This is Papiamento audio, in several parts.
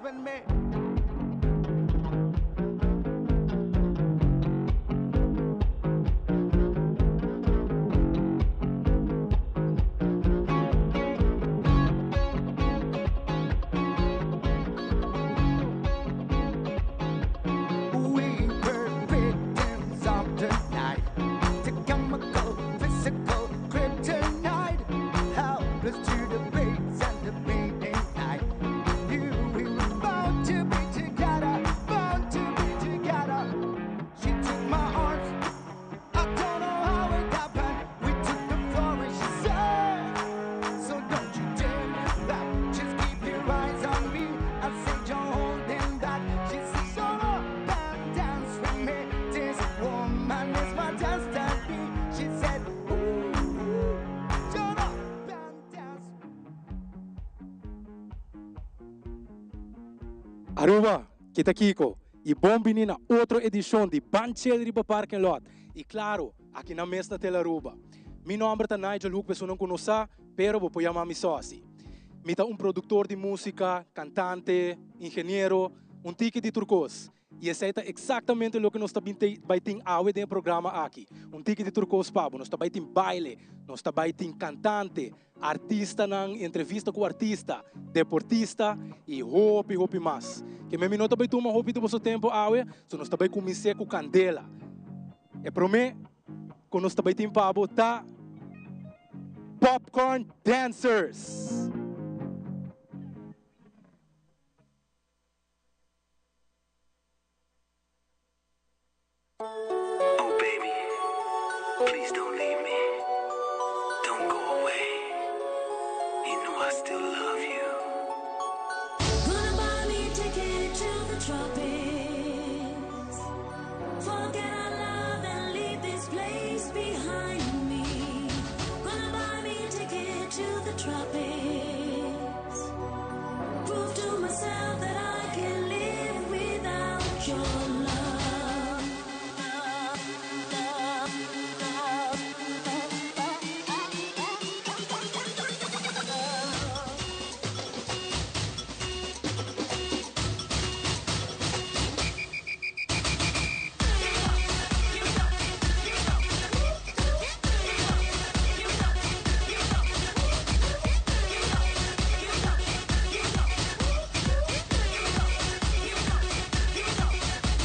with me. We were victims of the night. The chemical, physical kryptonite. Helpless to the beats and the beating night. You, we were bound to be together, bound to be together. She took my arms. I don't know how it happened. We took the floor and she said, So don't you dare look back. Just keep your eyes on me. I said you're holding back. She said, Shut up and dance with me. This woman is my destiny. She said, Ooh, shut up and dance. Aruba, kita Kiko. Y bon bini na otro edicion di Ban Chill riba Parking Lot. Y claro, aki na mes na Tele Aruba. Mi nomber ta Nigel Hoek, esun no conoce, pero bo por yama mi Saucy. Mi ta un productor di musica, cantante, ingeniero, un tiki di tur cos. Y esey ta exactamente loke nos tambe bay tin awe den e programa aki. Un tiki di tur cos pa bo. Nos tambe tin baile, nos tambe tin cantante, artista nan, entrevista cu artista, deportista y hopi, hopi mas. Kiermen mi no ta bay tuma hopi di boso tempo awe, so nos tambe cuminsa cu candela. E prome cu nos tambe tin pa bo ta Popcorn Dancers. Oh, baby, please don't leave me. Don't go away. You know I still love you. Gonna buy me a ticket to the tropics. Forget our love and leave this place behind me. Gonna buy me a ticket to the tropics. Prove to myself that I can live without your love. Love, love, love.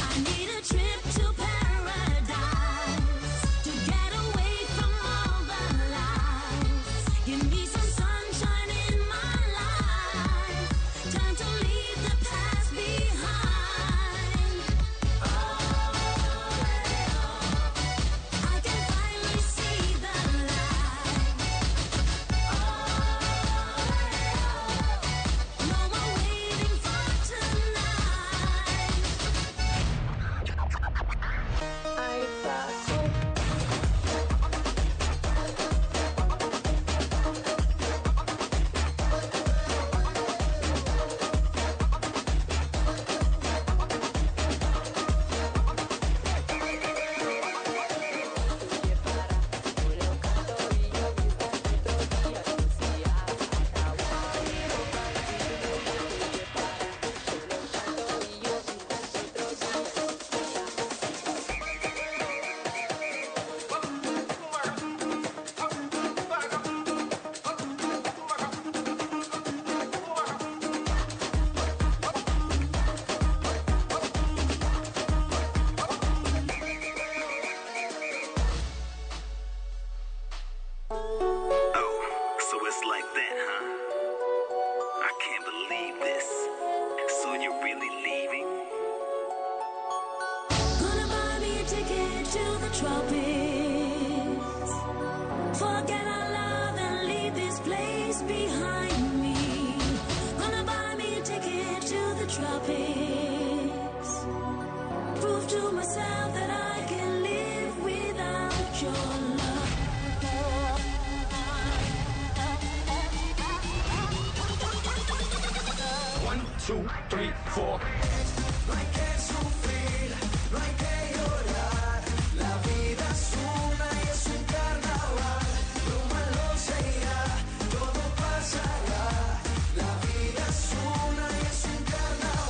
I need a trip to paradise to get away from all the lies. Give me some sunshine in my life. Time to leave the past behind. Oh, I can finally see the light. Oh, no more waiting for tonight. Ay, pasó. Oh, so it's like that, huh? I can't believe this. So you're really leaving? Gonna buy me a ticket to the tropics. Forget our love and leave this place behind me. Gonna buy me a ticket to the tropics. Prove to myself that I can live without your love. One, two, three, four. No hay que sufrir, no hay que llorar. La vida es una y es un carnaval. Lo malo se irá, todo pasará. La vida es una y es un carnaval.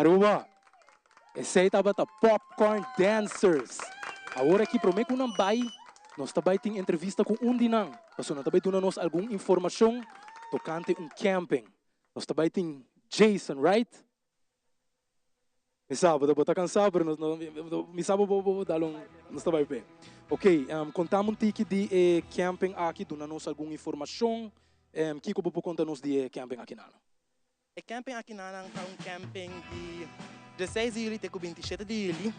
Aruba, esey tabata Popcorn Dancers. Awor aki prome cu nan bay, nos ta bay tin entrevista cu un di nan, pasobra nan ta bay duna nos algun informacion tocante un camping. Nos ta bay tin Jason, right? Mi sa bo ta cansa pero nos mi sa bo bo dal un nos ta bay pe. Ok, contami un tiki di e camping aki, duna nos algun informacion, kico bo por conta nos di e camping aki nan? E camping aki nan ta un camping di dieseis di juli te cu bintishete di juli.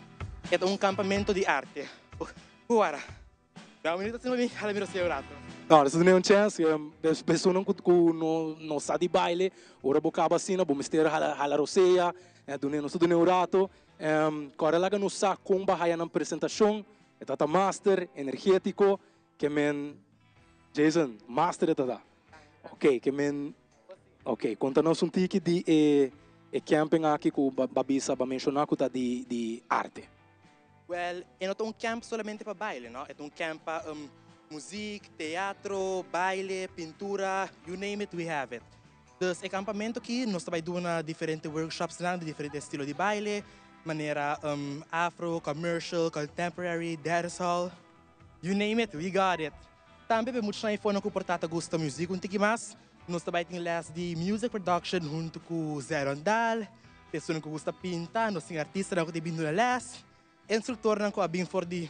E ta un campamento di arte. Cu wara. Da un minuto asina pa mi hala mi rosea un rato. No, nos ta tene un chance. Personan cu no sa di baile, ora bo caba asina bo mester hala rosea, nos ta dune un rato. Cora laga nos sa con bo a haya nan presentacion. E ta ta master, energetico, ke men Jason, master e ta ta. Ok, ke men, ok, konta nos un tiki di e e camping aki ku ba bisa, ba menshoná ku ta di di arte. Wèl, e no ta un camp solamente pa baile, no. E ta un camp pa muzik, teatro, baile, pintura, you name it, we have it. Dus e kampamentu aki nos ta bai duna diferente workshopsnan di diferente estilo di baile, manera afro, commercial, contemporary, dancehall. You name it, we got it! Tambe pa e muchanan ei fonan ku por ta ta gusta muzik un tiki mas, nos ta bai tin les di music production huntu ku Zé Rondal. Esunnan ku gusta pinta, nos tin artistanan ku ta bin duna les, instruktornan ku a bin for di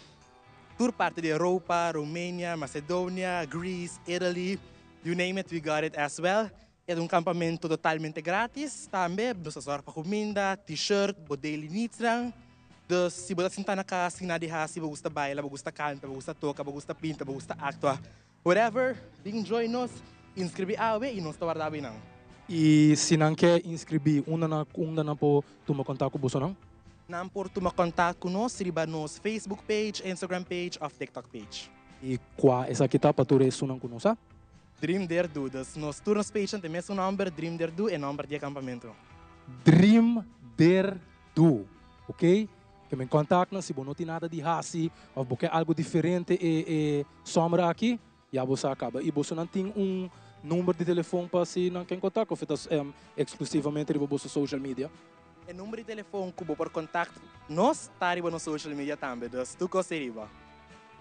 tur parti di Europa, Romania, Macedonia, Greece, Italy, you name it, we got it as well. E ta un kampamentu totalmente gratis. Tambe nos ta sòrg pa kuminda, t-shirt, bo daily needsnan. Dus si bo ta sinta na kas sin nada di hasi, bo gusta baila, bo gusta kanta, bo gusta toka, bo gusta pinta, bo gusta aktua, whatever, bin join nos, inskribí awe i nos ta warda awe nan. I si nan ke inskribí, unda nan unda nan por tuma kontak ku bosonan? Nan por tuma kontak ku nos riba nos Facebook page, Instagram page òf TikTok page. I kua esaki ta pa tur esunnan ku no sa? Dream Dare Do. Dus nos tur nos page ta mesun nomber, Dream Dare Do, e nomber di e campamento. Dream Dare Do, ok? Ke men contact nan si bo no tin nada di haci of bo ke algo diferente e e somer aki, ya bo sa caba. Y boso nan tin un number di telefon pa si nan ken contact of e ta exclusivamente riba boso social media? E number di telefon cu bo por contact nos ta riba nos social media tambe, dus tur cos ta riba.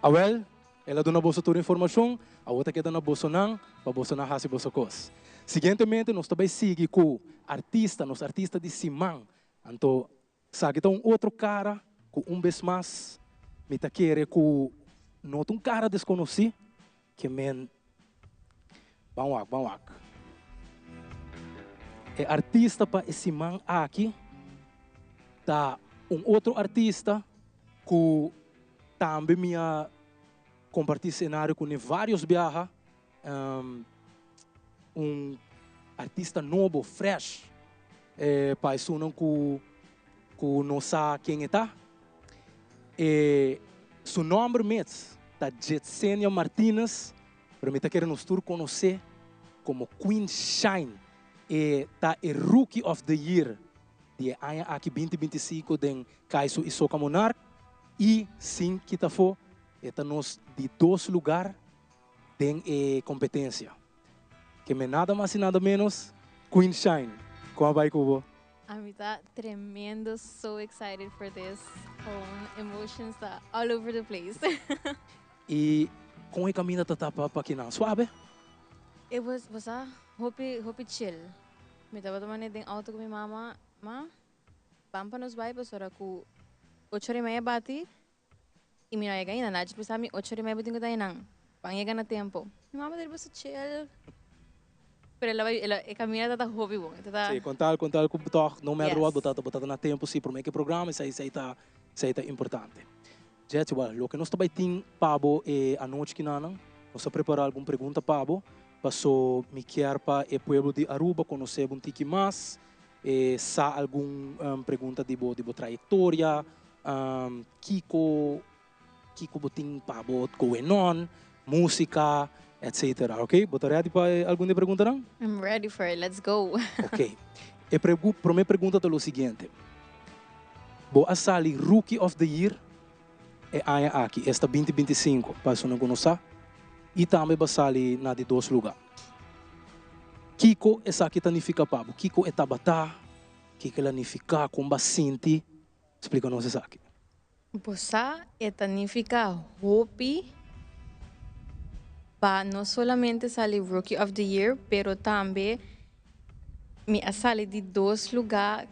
Awel, El a duna boso tur informashon, awor ta keda na bosonan pa bosonan hasi boso kos. Siguientemente nos ta bai sigui ku artista, nos artista di siman. Anto esaki ta un otro kara ku un bes mas mi ta kere ku no ta un kara deskonosí, ke men ban wak, ban wak. E artista pa e siman aki ta un otro artista ku Tambe mi a comparti scenario cu ne varios biaha. Un artista nobo, fresh, pa esunnan cu cu no sa ken e ta. E su nomber mes ta Jetsenia Martinez, pero mi ta kere nos tur conoce como Queen Shine. E ta e Rookie of the Year di e aña aki binti binti sinku den Kaiso y Soca Monarch y sin kita afo e ta nos di dos lugar den e competencia. Ke men nada mas y nada menos Queen Shine. Con a bay cu bo? Ami ta tremendo so excited for this gewoon emotions ta all over the place. Y con e caminda ta ta pa kinan? Suave? It was bo sa hopi hopi chill. Mi tabata mane den auto cu mi mama, ma ban pa nos bai pasobra cu ocho ora y media bati y mi no a yega ainda. Nachi bisa mi ocho ora y media bo tin cu ta einan, ban yega na tempo. Mi mama ta riba su chill, pero el a bai, el a, e camina tabata hopi bon, e tabata. Sí, con tal, con tal cu toch no matter what bo ta, bo ta na tempo si prome cu e programa, esei, esei ta, esei ta importante. Jetty, well, loke nos ta bai tin pa bo e anochi kinanan, nos a prepara algun pregunta pa bo. Paso mi kier pa e pueblo di Aruba conoce bo un tiki mas, e sa algun pregunta di bo di bo trayectoria, kico kico bo tin pa bo going on, musica, etc. Ok, bo ta ready pa algun di e preguntanan? I'm ready for it, let's go! Ok, e prome pregunta ta lo siguiente, bo a sali Rookie of the Year E aña aki, esta binti 25, pa esunnan ku no sa, i tambe ba sali na di dos lugá. Kiko esaki ta nifiká pa bo? Kiko e tabata? Kiko el a nifiká? Kon bo a sinti? Splika nos esaki. Bo sa e ta nifiká hopi pa no solamente sali Rookie of the Year, pero tambe mi a sali di dos lugá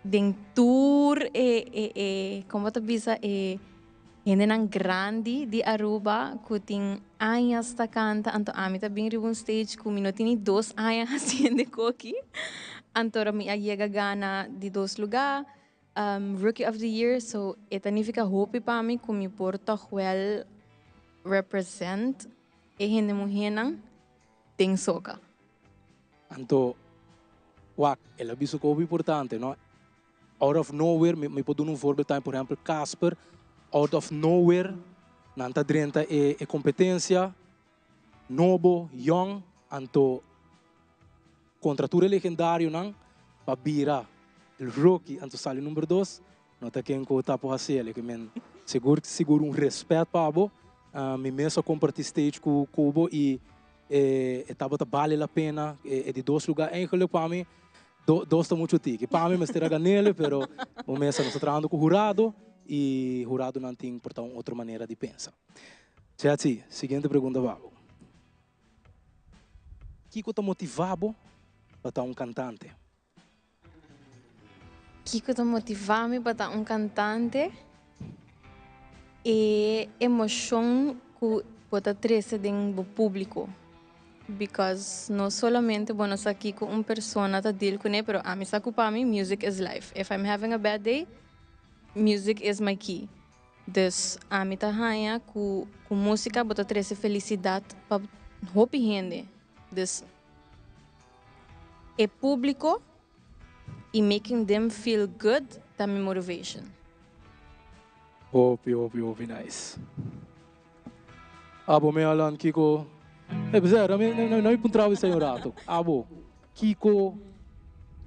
den tur e e e kon bo ta bisa e hendenan grandi di Aruba ku tin añas ta kanta, anto ami ta bin riba un stage ku mi no tin ni dos aña hasiendo e koki, anto ora mi a yega gana di dos lugá. Rookie of the Year, so e ta nifica hopi pa mi cu mi por toch wel represent e hende muhernan den soca. Anto, wak, el a bisa cu hopi importante, no? Out of nowhere, mi, mi por duna un voorbeeld tambe, por ehempel, Casper, out of nowhere, nan ta drenta e, e competencia, nobo, young, anto Kontra tur e legendarionan pa bira el rookie anto sali number dos, no ta ken ku ta por hasi el. Ke men sigur sigur un respet pa bo. Mi mes a komparti stage ku ku bo i e e tabata bale la pena e di dos lugar. Eigenlijk pa mi do dos ta muchu tiki. Pa mi mester a gan'el pero bo mes a nos ta trahando ku hurado i huradonan tin por ta un otro manera di pensa. Jetsie, siguiente pregunta pa bo. Kiko ta motivá bo pa ta un kantante? Kiko ta motivá mi pa ta un kantante? E emoshon ku bo ta trese den bo públiko. Because no solamente bo no sa kiko un persona ta deal kuné, pero ami sa ku pa mi music is life. If I'm having a bad day, music is my key. Dus ami ta haña ku ku músika bo ta trese felisidat pa hopi hende. Dus e públiko i making them feel good ta mi motivation. Hopi hopi hopi nice. Abo mi Alan kiko e pues era mi no mi puntra bo esei un rato. Abo kiko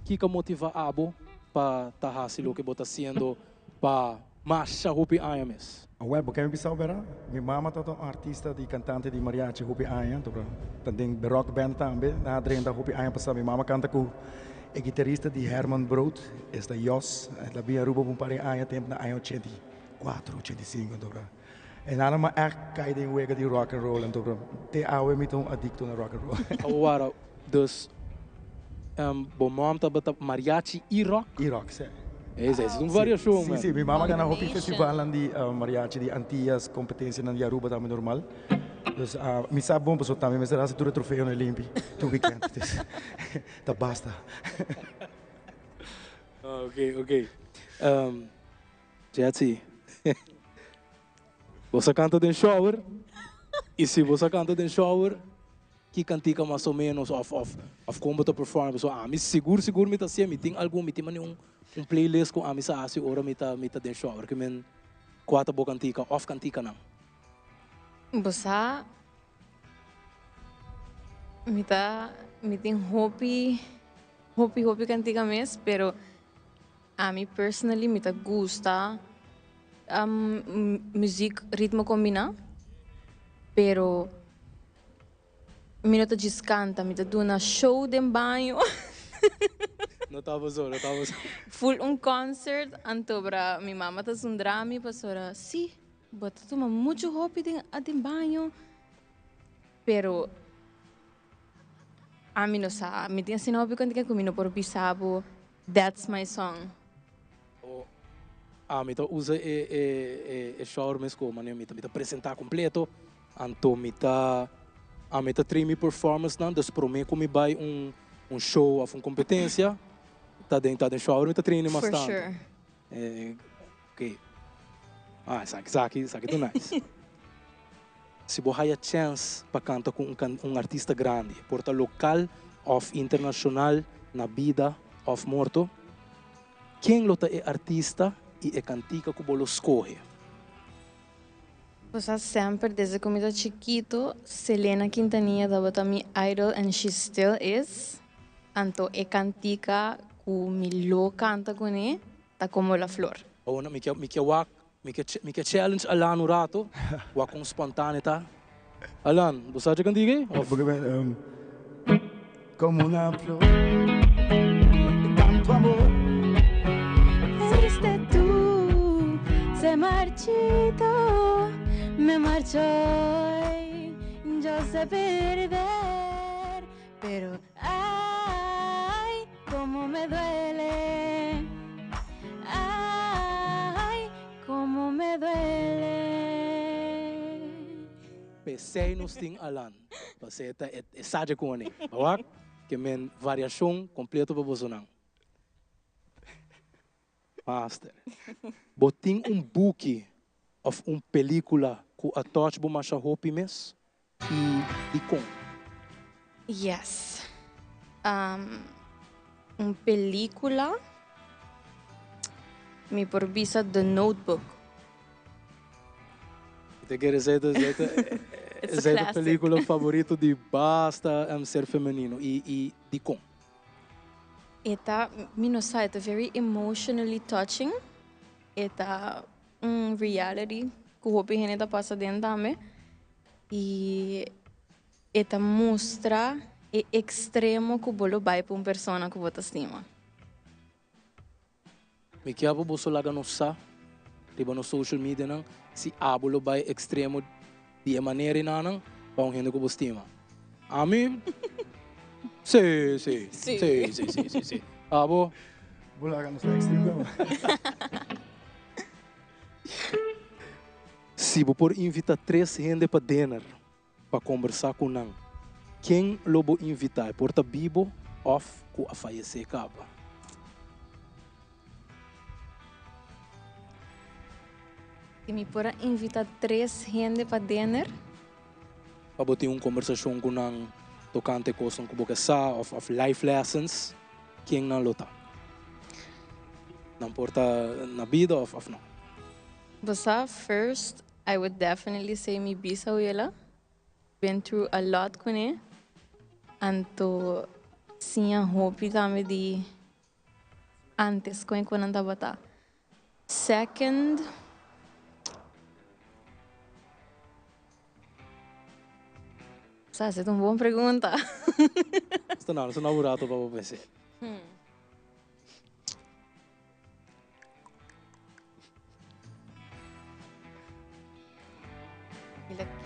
kiko a motiva abo pa ta hasi loke bo ta hasiendo pa masha hopi aña mes? Awel, bo ke mi bisa bera? Mi mama tabata un artista di cantante di mariachi hopi aña, entonces ta den rock band tambe, nan a drenta hopi aña pasa. Mi mama canta cu e guitarista di Herman Brood, esta Jos, el a bin Aruba pa un par di aña tempo na aña 84, 85, entonces e nan a ma echt cay den wega di rock and roll, entonces te awe mi ta un adicto na rock and roll. Awara, dus bo mom tabata mariachi y rock? Y rock, si. Esa es un variacion, man. Si, si, mi mama gana hopi festivalnan di mariachi di Antillas, competencianan di Aruba tambe normal. Dus mi sa bon pasobra tambe mester haci tur e trofeonan limpi tur weekend. Dus ta basta. Ok, ok. Jetsie, bo sa canta den shower? Y si bo sa canta den shower, ki cantica mas o menos of of of con bo ta perform? Pasobra ami sigur sigur mi ta hacié, mi tin algun, mi tin mane un un playlist cu ami sa haci ora mi ta mi ta den shower. Ki men cua ta bo cantica of canticanan? Bo sa mi ta mi tin hopi hopi hopi cantica mes, pero Ami personally mi ta gusta muziek ritmo combina pero mi no ta djis canta mi ta duna show den baño. No ta boso, no ta boso. Full un concert anto bra mi mama ta zundra mi pasobra si bo ta tuma mucho hopi den den baño pero Ami no sa, mi tin asina hopi kontinga ku mi no por bisa bo that's my song. O ami ta usa e e e shower mes ku manera mi ta mi ta presenta kompleto, anto mi ta ami ta train mi performance nan, dus prome ku mi bai un un show of un kompetensia ta den ta den shower mi ta train mas For tantu. sure. Ok. Ah esaki esaki esaki ta nice. Si bo haya chèns pa kanta ku un un artista grandi, por ta lokal òf internashonal, na bida òf morto, ken lo ta e artista i e kantika ku bo lo skohe? Bo sa semper desde ku mi ta chikitu Selena Quintanilla tabata mi idol and she still is, anto e kantika ku mi lo kanta kuné ta Como la flor. Awor mi ke mi ke wak Mi ke mi ke challenge Alan un rato, wak kon spontane ta. Alan, bo sa dje kantiga ei? Of? Como una flor. Se marchito, me marcho hoy. Yo sé perder, pero ay, cómo me duele. Ay, cómo me duele. P'esei nos tin Alan. Pasé ta e saja ku ane. Awak, ke men variashon kompleto pa bosonan. Master. Bo tin un buki of un pelicula cu a touch bo masha hopi mes? Y dicon? Yes. Um, un pelicula mi por bisa The Notebook. Mi ta kere esey ta esey ta pelicula favorito di basta ser femenino. Y y dicon? E ta, mi no sa, e ta very emotionally touching. E ta un reality ku hopi hende ta pasa den tambe. I e ta mustra e ekstremo ku bo lo bai pa un persona ku bo ta stima. Mi kier pa boso laga nos sa riba nos social medianan si abo lo bai extremo di e manera enanan pa un hende ku bo stima. Ami si si si si si si si abo. Bo laga nos ta extremo. Si bo por invita tres hende pa dinner pa kombersá ku nan, ken lo bo invitá? E por ta bibo òf ku a fayesé kaba. Si mi por a invitá tres hende pa dinner. Pa bo tin un kombersashon ku nan tokante kosnan ku bo ke sa òf life lessons, ken nan lo ta? Nan por ta na bida òf no? Bo sa, first I would definitely say mi bisawela, been through a lot kuné, anto siña hopi tambe di antes kon e ku nan tabata. Second, sa esa ta un bon pregunta. Esta no, esta no un rato pa bo pens'é.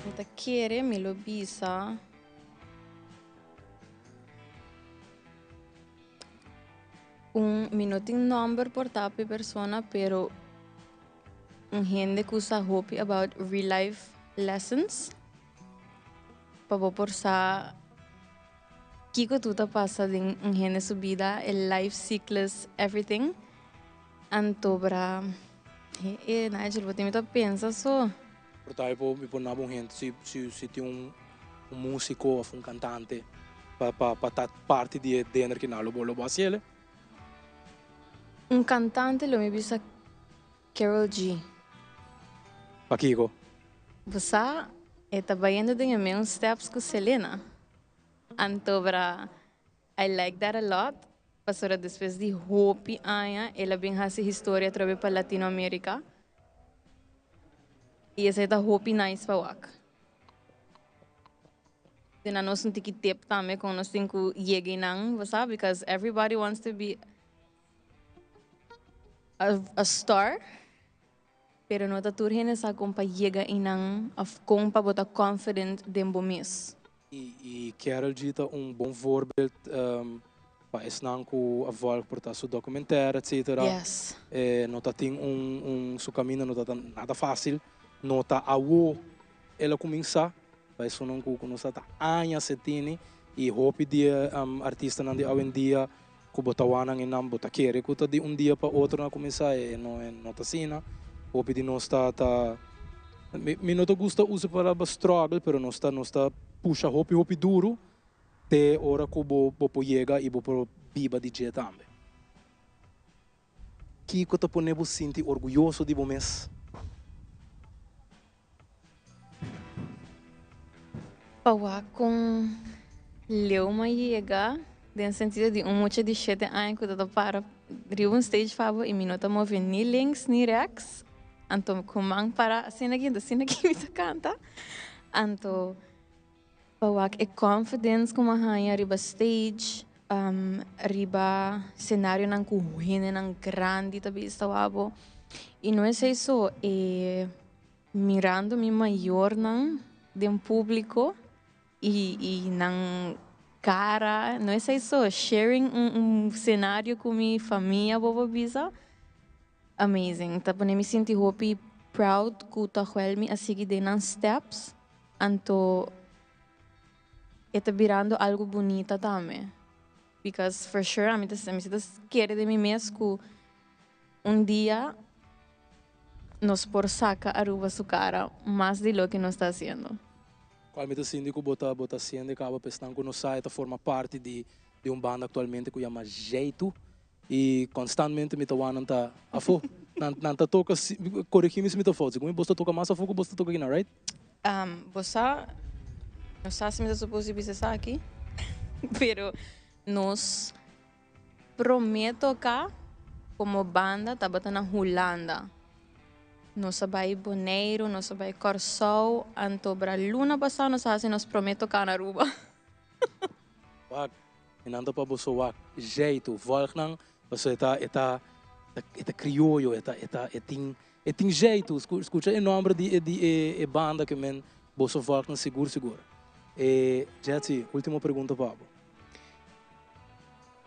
Mi ta kere mi lo bisa un mi no tin nomber por ta pa e persona pero un hende ku sa hopi about real life lessons pa bo por sa Kiko tu ta pasa den un hende su bida, e life cyclus, everything. Anto bra, e e Nigel, bo tin mi ta pensa so. Por ta mi por naba un hende si si si tin un un musico of un cantante pa pa pa ta parti di e dinner kina lo bo lo bo haci ele? Un cantante lo mi bisa Karol G. Pakiko? Bo sa e ta bayendo den e meun steps cu Selena. Anto bra I like that a lot pasobra despues di hopi aña el a bin hasi historia atrobe pa Latino America y esey ta hopi nice pa wak. Duna nos un tiki tip tambe con nos tin cu yega eynan bo sa because everybody wants to be a star. Pero no ta tur hende sa kon pa yega einan of kon pa bo ta confident den bo mes. Y Karol G ta un bon voorbeeld pa esnan cu a volg por ta su documentaire etc. Yes. E no ta tin un un su caminda no ta ta nada facil, no ta awo el a cuminsa, pa esunnan cu cu no sa ta aña se tini y hopi di e artistanan di awendia Ku bo ta wak-nan e nan bo ta kere ku ta di un dia pa otro nan a kuminsá e no e no ta asina. Hopi di nos ta ta mi mi no ta gusta usa e palabra struggle pero nos ta nos ta pusha hopi hopi duru te ora ku bo bo por yega i bo por biba di dje tambe. Kiko ta pone bo sinti orguyoso di bo mes? Pa wak kon leu m'a yega den sentido di un mucha di shete aña ku ta ta para riba un stage pa bo i mi no ta move ni links ni rèks, anto ku man para asina aki, anto asina aki mi ta kanta, anto pa wak e confidence ku m'a haña riba stage, riba senarionan ku hendenan grandi ta bisa wak bo. Y no esey so, e mirando mi mayornan den publico y y nan cara, no esey so, sharing un un scenario cu mi famia bo por bisa, amazing. Ta pone mi sinti hopi proud cu ta huel mi a sigui den nan steps, anto e ta birando algo bunita tambe. Because for sure ami ta ami si ta kere den mi mes cu Un dia nos por saca Aruba su cara mas di loke nos ta haciendo. Cual mi ta sinti cu bo ta bo ta haciendo e caba pa esnan cu no sa e ta forma parti di di un banda actualmente cu yama Jeitu y constantmente mi ta wak nan ta afo nan nan ta toca si coregi mi si mi ta fout segun mi bos ta toca mas afo cu bos ta toca kinan right? Bo sa no sa si mi ta supos di bisa esaki pero nos Promé toká komo banda tabata na Hulanda. Nos a bai Boneiru, nos a bai Kòrsou, anto bra luna pasá nos a hasi nos promé toká na Aruba. Wak, e nan ta pa boso wak jeitu, vòlg nan, pasobra e ta, e ta, e ta krioyo, e ta, e ta, e tin, e tin jeitu. Skucha e nòmber di e, di e, e banda ke men boso vòlg nan sigur sigur. E, Jetzy, último pregunta pa bo.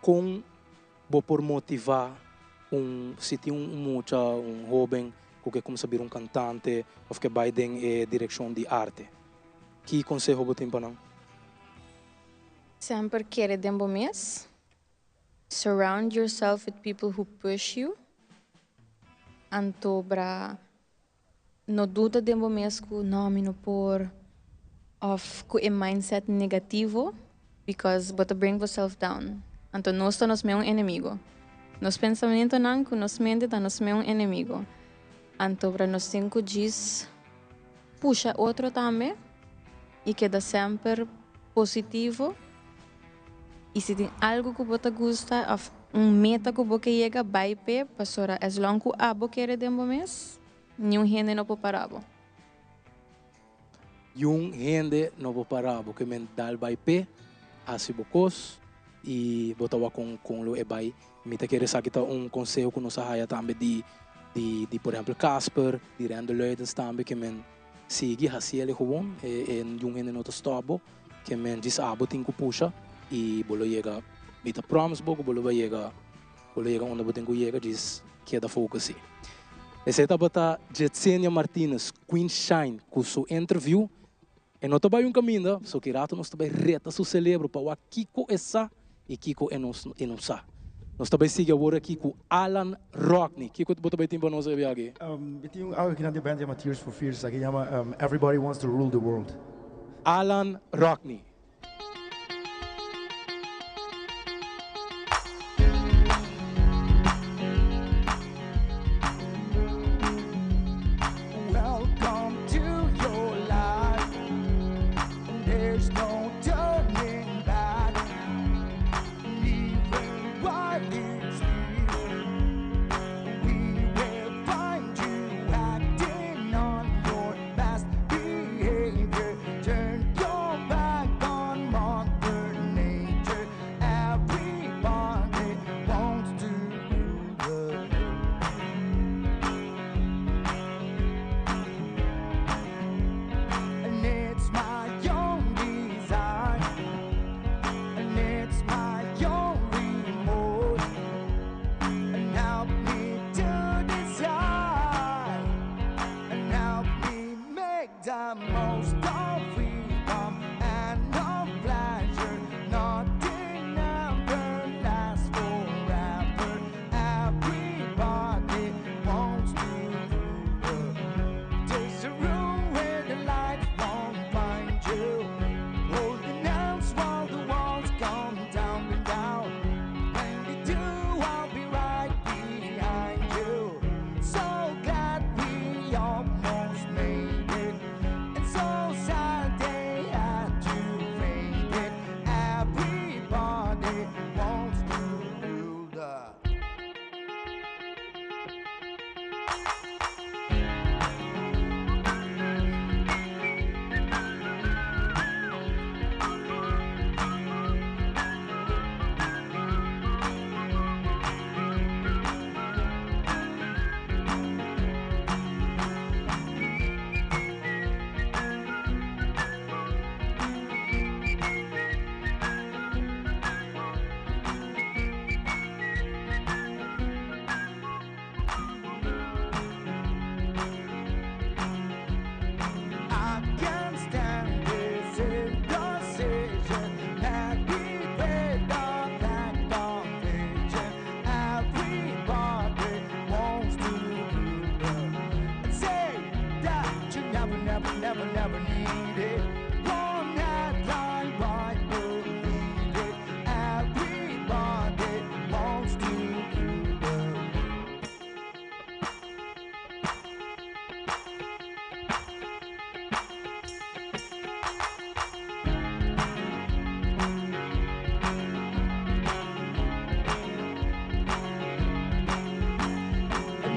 Kon bo por motivá un, si tin un mucha, un hóben ku ke kumsa bira un kantante òf ke bai den e direkshon di arte? Ki konseho bo tin pa nan? Semper kere den bo mes. Surround yourself with people who push you. Anto bra No duda den bo mes ku no mi no por of ku e mindset negativo because bo ta bring boself down. Anto nos ta nos meun enemigo. Nos pensamentonan ku nos mente ta nos meun enemigo. Anto pra nos tin ku djis pusha otro tambe i keda semper positivo i si tin algu ku bo ta gusta of un meta ku bo ke yega bai p'e pasobra as long ku abo kere den bo mes Niun hende no por para bo. Niun hende no por para bo. Ke men dal bai p'e, hasi bo kos i bo ta wak kon kon lo e bai. Mi ta kere esaki ta un konseho ku nos a haya tambe di di di por ehempel Casper, di Randall Luidens tambe ke men sigui hasi el e gewoon. E e niun hende no ta stòp bo. Ke men djis abo tin ku pusha i bo lo yega. Mi ta promise bo ku bo lo bai yega. Bo lo yega unda bo tin ku yega, djis keda focus si. Esei tabata Jetsenia Martinez, Queen Shine, ku su interview. E no ta bai un kaminda, so ki rato nos ta bai reta su celebro pa wak kiko e sa i kiko e no e no sa. Nos ta bai sigui awor aki ku Alan Rockney. Kiko bo ta bai tin pa nos e biaha aki? Mi tin un algo kinan di band yama Tears for Fears, esaki yama Everybody Wants to Rule the World. Alan Rockney.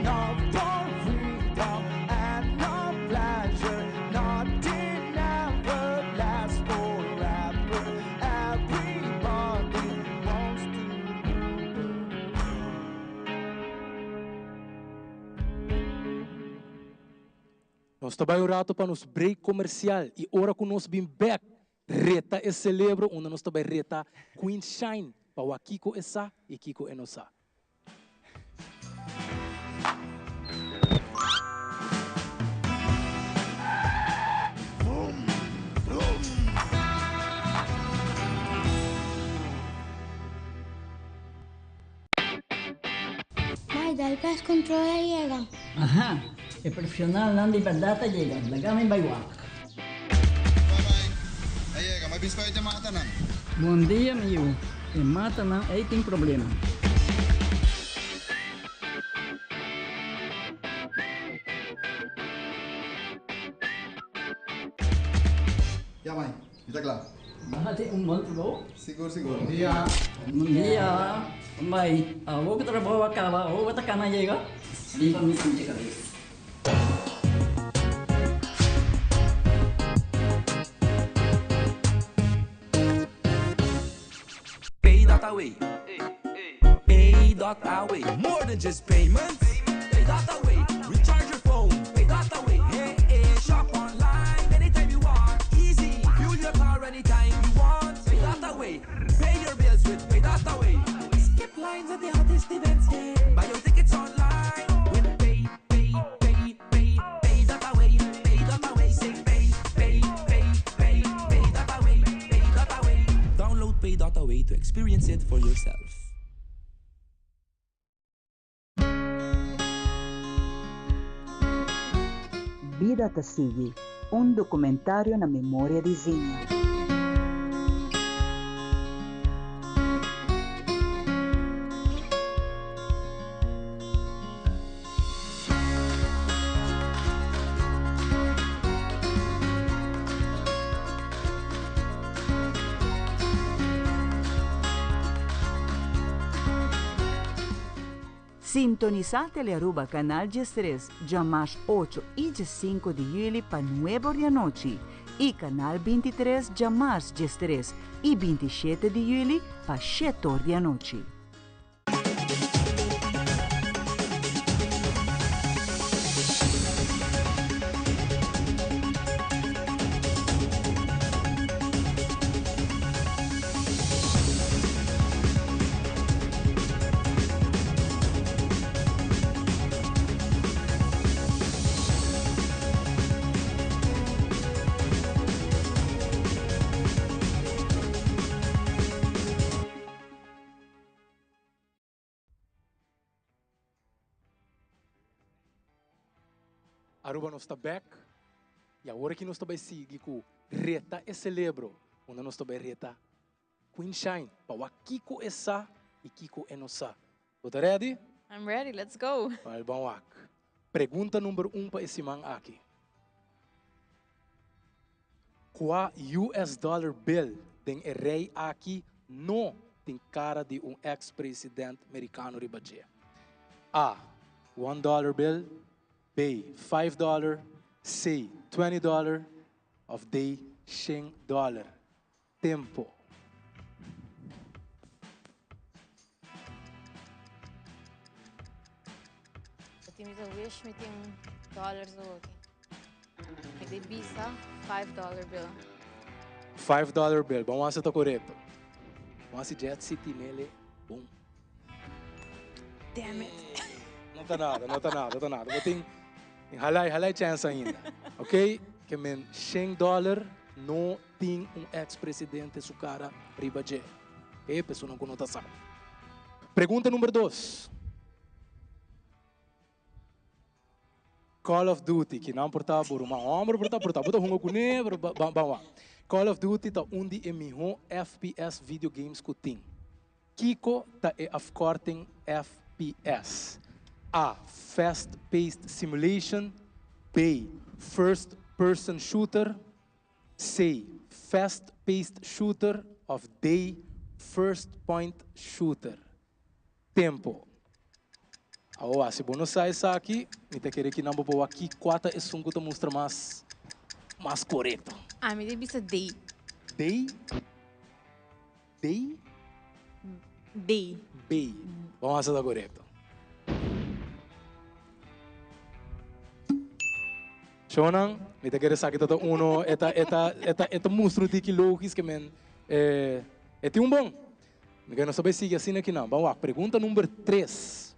Enough for freedom and no pleasure. Nothing ever lasts forever. Everybody wants to rule the Nos ta bai un rato pa nos break comercial y ora cu nos bin bek reta e celebro unda nos ta bai reta Queen Shine pa wak kico e sa y kico e no sa. Mai, dal pest control a yega. Aha, e profesionalnan di berdad a yega, laga mi bai wak. Bai, a yega, mi a bin spuit e matanan. Bon dia, mi yu, e matanan ei tin problema. Ya, mai, mi ta kla. Nan tin un bon trabou. Sigur, sigur. Bon dia. Bon dia. Bai, awor ku trabou a kaba, awor bo ta kana yega? Riba mi pinche kabes. Pay dot away. Pay dot away. More than just payments. Pay dot away. Recharge your phone. Pay dot away. Hey, hey. Shop online anytime you want. Easy. Fuel your car anytime you want. Pay dot away. Pay your bills with Pay dot away. Skip lines at the hottest events. Yeah. Buy your tickets online with Pay, Pay, Pay, Pay, Pay dot away. Pay dot away. Say pay, pay, pay, pay, pay dot away. Pay dot away. Download Pay dot away to experience it for yourself. Bida ta sigui, un documentario na memoria di Zinha. Sintonisa Telearuba Canal 13 djamars ocho y diescinco di juli pa nuebe or di anochi y Canal 23 djamars 13 y 27 di juli pa shete or di anochi. Aruba nos ta bek y awor aki nos ta bay sigui cu Reta e Celebro unda nos ta bay reta Queen Shine pa wak kico e sa y kico e no sa. Bo ta ready? I'm ready, let's go! Wel ban wak. Pregunta number un pa e siman aki. Kua US dollar bill den e rei aki no tin kara di un ex president Merikano riba dje? A. One dollar bill B. Five dollar C. Twenty dollar of D. Shen dollar Tempo. Tin mi ta wish mi tin dollars awoki. Mi ta bisa $5 bill. $5 bill. Bon wak si ta korekto. Bon si Jet City nele. Boom. Damn it. No ta nada, no ta nada, no ta nada. Bo tin halai, halai chance ainda. Ok? Ke men $100 no tin un ex presidente su cara riba dje. E personan cu no ta sa. Pregunta number dos. Call of Duty, kinan por ta bo ruman homber por ta, por ta bo ta hunga cune, pero ban ban wak. Call of Duty ta un di e miho FPS video games cu tin. Kico ta e afkorting FPS? A. Fast Paced Simulation B. First Person Shooter C. Fast Paced Shooter of D. First Point Shooter. Tempo. Awa, si bo no sa esaki, mi ta kere ki nan bo por wak ki kua ta esun ku ta mustra mas mas korekto. Ami ta bisa D. D? D? B. B. Bon asa ta korekto. Shownan, mi ta kere esaki ta ta uno, e ta e ta e ta e ta mustra un tiki logis ke men e e tin un bon. Mi ke nos ta bai sigui asina kinan. Ban wak, pregunta number tres.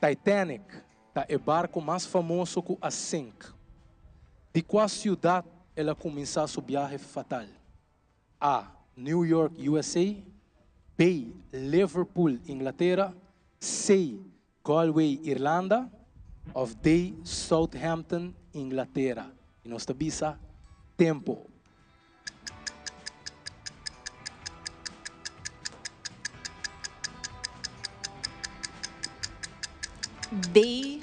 Titanic ta e barko mas famoso ku a sink. Di kua siudat el a kuminsá su biahe fatal? A. New York, USA. B. Liverpool, Inglatera. C. Galway, Irlanda. Òf D. Southampton, Inglatera. I nos ta bisa tempo. D.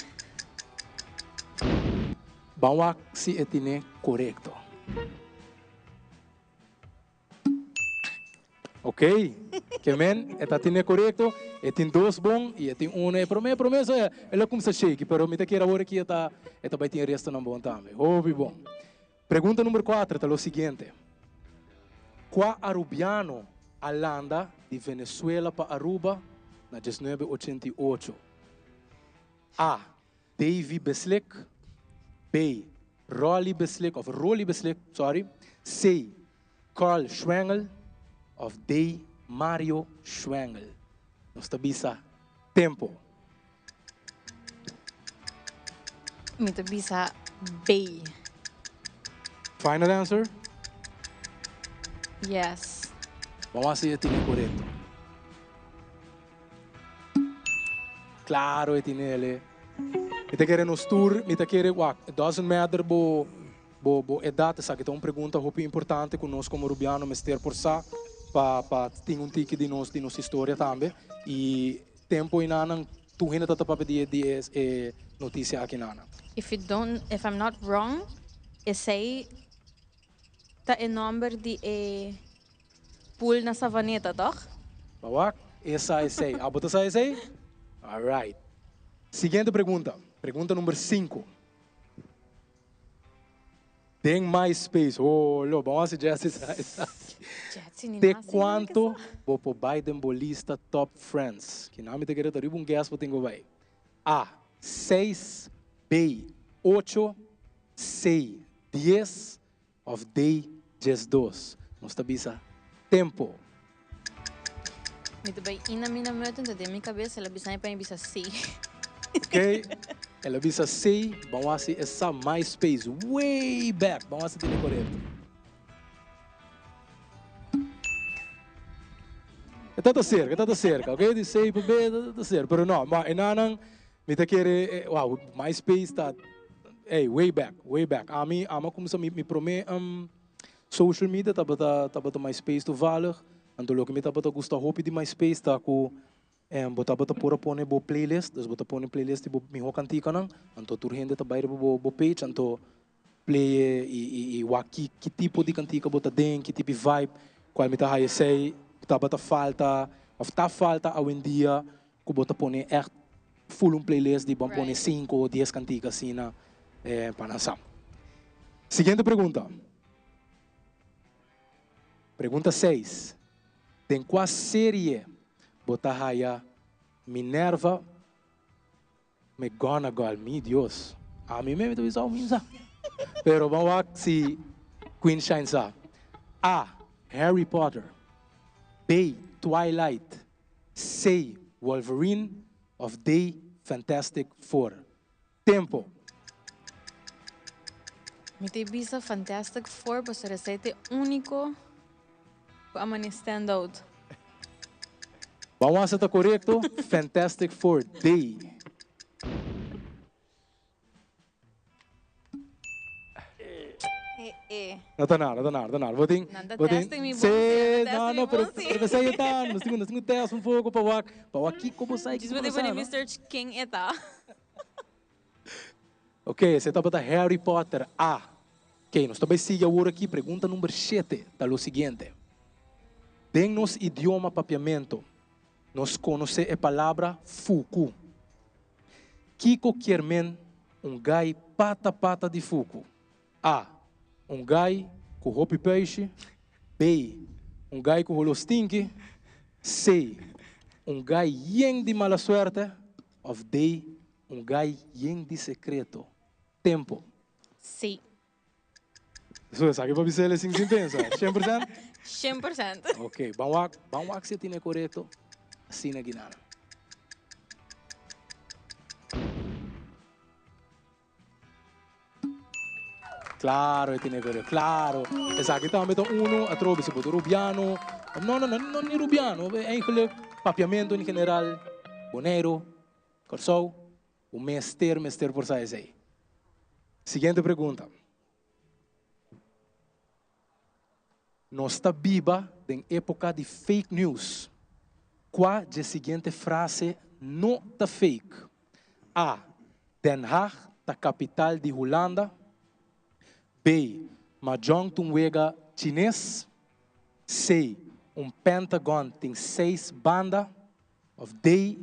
Ban wak si e tine korekto. Ok, ke men e ta tine korekto, e tin dos bon i e tin uno. E prome, prome so el a kumsa shake, pero mi ta kere awor aki e ta e ta bai tin e restonan bon tambe. Hopi bon. Pregunta number kuater ta lo siguiente, Kua Arubiano a landa di Venezuela pa Aruba na diesnuebe ochenta i ocho? A. Davy Beslik B. Rolly Beslik of Rolly Beslik, sorry, C. Carl Schwengel of D. Mario Schwengel. Nos ta bisa tempo. Mi ta bisa B. Final answer? Yes. Ban wak si e tin e korekto. Claro e tin ele. Mi ta kere nos tur, mi ta kere, wak, it doesn't matter bo bo bo edad, esaki ta un pregunta hopi importante ku nos komo Rubiano mester por sa pa pa tin un tiki di nos di nos historia tambe. I tempo enanan tur hende ta ta papia di e di e e notisia aki nanan. If you don't, if I'm not wrong, esei ta e nomber di e Pool na Savaneta, toch? Ba wak, e sa esei. Abo ta sa esei? Alright. Siguiente pregunta. Pregunta number sinku. Den MySpace, oh lo, ban wak si Jessy sa esaki. Jessy ni Te nasi kuanto bo por bai den bo lista top friends? Kina mi ta kere ta riba un guess bo tin ku bai. A, seis, B, ocho, C, dies, Of day 12. Nos ta bisa tempo. Mi ta bai ina mina meuten ta den mi kabes el a bisa mi pa mi bisa si. Ok, el a bisa si, ban wak si e sa MySpace way back, ban wak si tene korekto. E ta ta serka, e ta ta serka, ok, di C pa B ta ta serka, pero no, ma e nanan Mi ta kere, wow, MySpace ta, ey, way back, way back. Ami, ami a kumsa mi, mi prome social media tabata, tabata MySpace toevallig. Anto loke mi tabata gusta hopi di MySpace ta ku bo tabata por a pone bo playlist, dus bo ta pone playlist di bo miho kantikanan, anto tur hende ta bai riba bo, bo page, anto play e i, i, i wak ki, ki tipo di kantika bo ta den, ki tipo di vibe, kual mi ta haya esei tabata falta, òf ta falta awendia Ku bo ta pone ègt full un playlist di bo a pone sinku o dies kantika asina pa nan sa. Siguiente pregunta. Pregunta seis. Den kua serie bo ta haya Minerva McGonagall? Mi Dios. Ami mes mi ta bisa mi sa. Pero ban wak si Queen Shine sa. A. Harry Potter. B. Twilight. C. Wolverine of D. Fantastic Four. Tempo. Mi ta bisa Fantastic Four pasobra esei ta e úniko ku a mane stand out. Ban wak si ta korekto, Fantastic Four, D. No ta nada, no ta nada, no ta nada. Bo tin, Nan ta bo tin, testing mi bon sí, sí, nan ta no, testing no, mi pero, bon sí. pero pesey e ta, nos tin, nos tin ku test un poko pa wak, pa wak kiko bo sa y Djis kiko bo bo no tin sa, pone no? mi search ken e ta. Ok, esei tabata Harry Potter, A. Ok, nos ta bai sigui awor aki, pregunta number shete ta lo siguiente. Den nos idioma papiamento. nos konosé e palabra fuku. Kiko kier men un gai pata pata di fuku? A. Un gai ku hopi peishi. B. Un gai ku holo stinki. C. Un gai yen di mala suerte. Òf D. Un gai yen di sekreto. Tempo. C. So esaki pa bisa el sin sin pensa. 100%? 100%. Ok, ban wak, ban wak si e tine korekto. Asina Ginana. Claro, e tine korekto. Claro. Esaki tambe ta uno, atrobe si bo ta Rubiano. No, no, no, no ni Rubiano. Eigenlijk, Papiamento en general, Boneiru, Kòrsou. Bo mester mester por sa esei. Siguiente pregunta. Nos ta biba den epoca di fake news. Cua dje siguiente frase no ta fake? A. Den Haag ta capital di Hulanda. B. Mahjong ta un wega Chines. C. Un pentagon tin seis banda. Of D.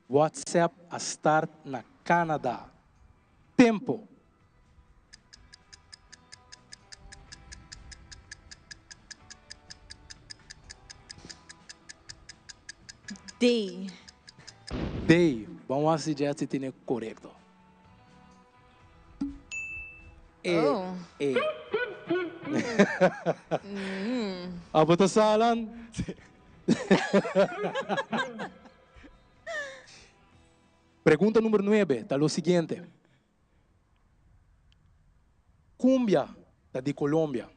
WhatsApp a start na Canada. Tempo. D. D. Bon wak si Jetsi tine korekto. E. Oh. E. Abo ta sa, Alan? Pregunta numero nuebe ta lo siguiente. Cumbia ta di Colombia,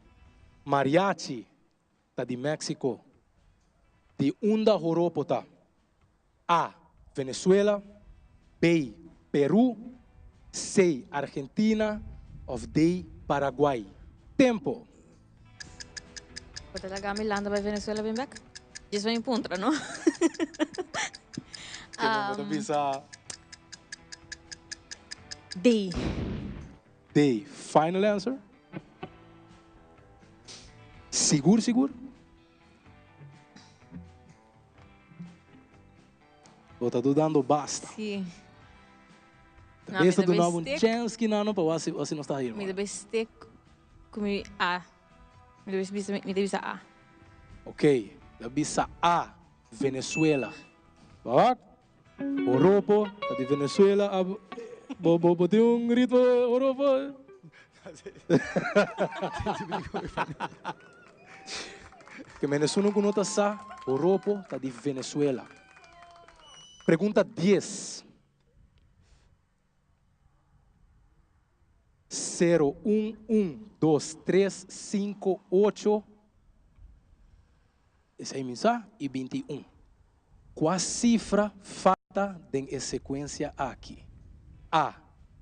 mariachi ta di Mexico. Di unda joropo ta? A. Venezuela, B. Peru, C. Argentina of D. Paraguay. Tempo! Bo ta laga mi landa bai Venezuela bin bek? Djis pa mi puntra, no? Kende bo ta bisa? D. D. Final answer? Sigur sigur? Bo ta dudando basta. Sí. Ta bes ta duna bo un chance kinano pa wak si nos ta haña. Mi ta bes stick ku mi A. Mi ta bes bisa, mi ta bisa A. Ok, ta bisa A, Venezuela. Bo wak? Joropo ta di Venezuela. Bo, bo, bo tin un ritmo joropo? Ke men esun ku no ta sa, joropo ta di Venezuela. Pregunta dies. Sero, un, un, dos, tres, sinku, ocho, esei mi sa, i 21. Kua sifra falta den e sekuensia aki? A,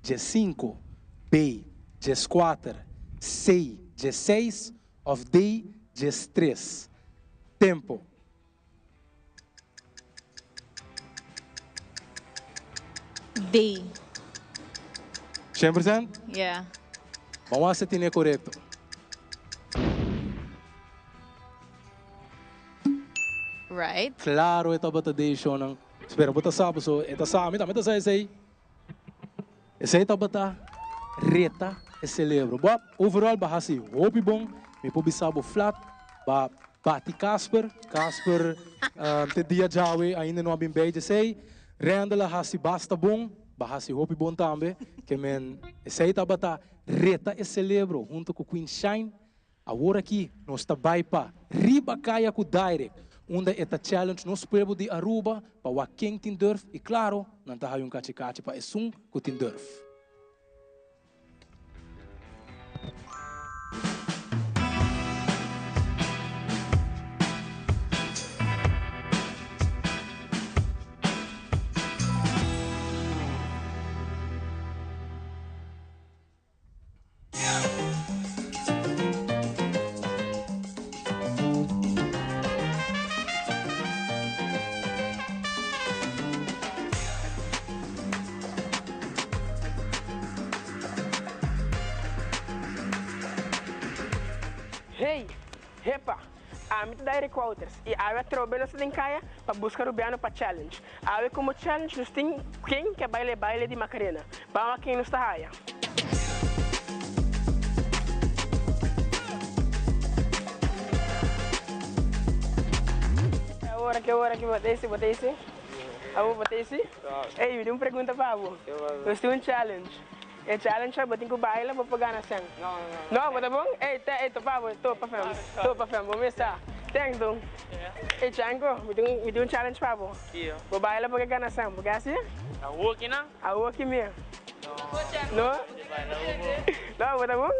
15, B, 14, C, 16 òf D, 13? Tempo. D. 100%? Yeah. Ban wak si tine korekto. Right. Claro e tabata D shownan. Spera bo ta sa paso e ta sa mi tambe ta sa esey. Esey tabata reta e celebro. Bo overall bo a haci hopi bon. Mi por bisa bo flat ba bati Casper. Casper te dia djawe ainda no a bin bij djesey. Randall a haci basta bon. Bo a haci hopi bon tambe. Ke men esey tabata reta e celebro hunto cu Queen Shine. Awor aki nos ta bai pa riba kaya ku Direct, unda e ta challenge nos pueblo di Aruba pa wak ken tin durf y claro nan ta haya un kachi kachi pa esun ku tin durf. Hey, hepa! Ami ta Direk Wouters y awe atrobe nos ta den caya pa busca Rubiano pa challenge. Awe como challenge nos tin ken ke baila e baile di Macarena. Ban wak ken nos ta haya. Awor ke ora ki bo ta esi bo ta esi? Abo bo ta esi? Ey mi tin un pregunta pa bo. Nos tin un challenge. E challenge ta bo tin ku baila bo por gana sen. No, bo ta bon? Ey te ey topa bo topa fem topa fem bo mes sa. Thanks don. Ey Chanko mi tin mi tin un challenge pa bo. Bo baila bo ke gana sen bo ke hasi? Awoki nan? Awoki mi. No? No bo ta bon?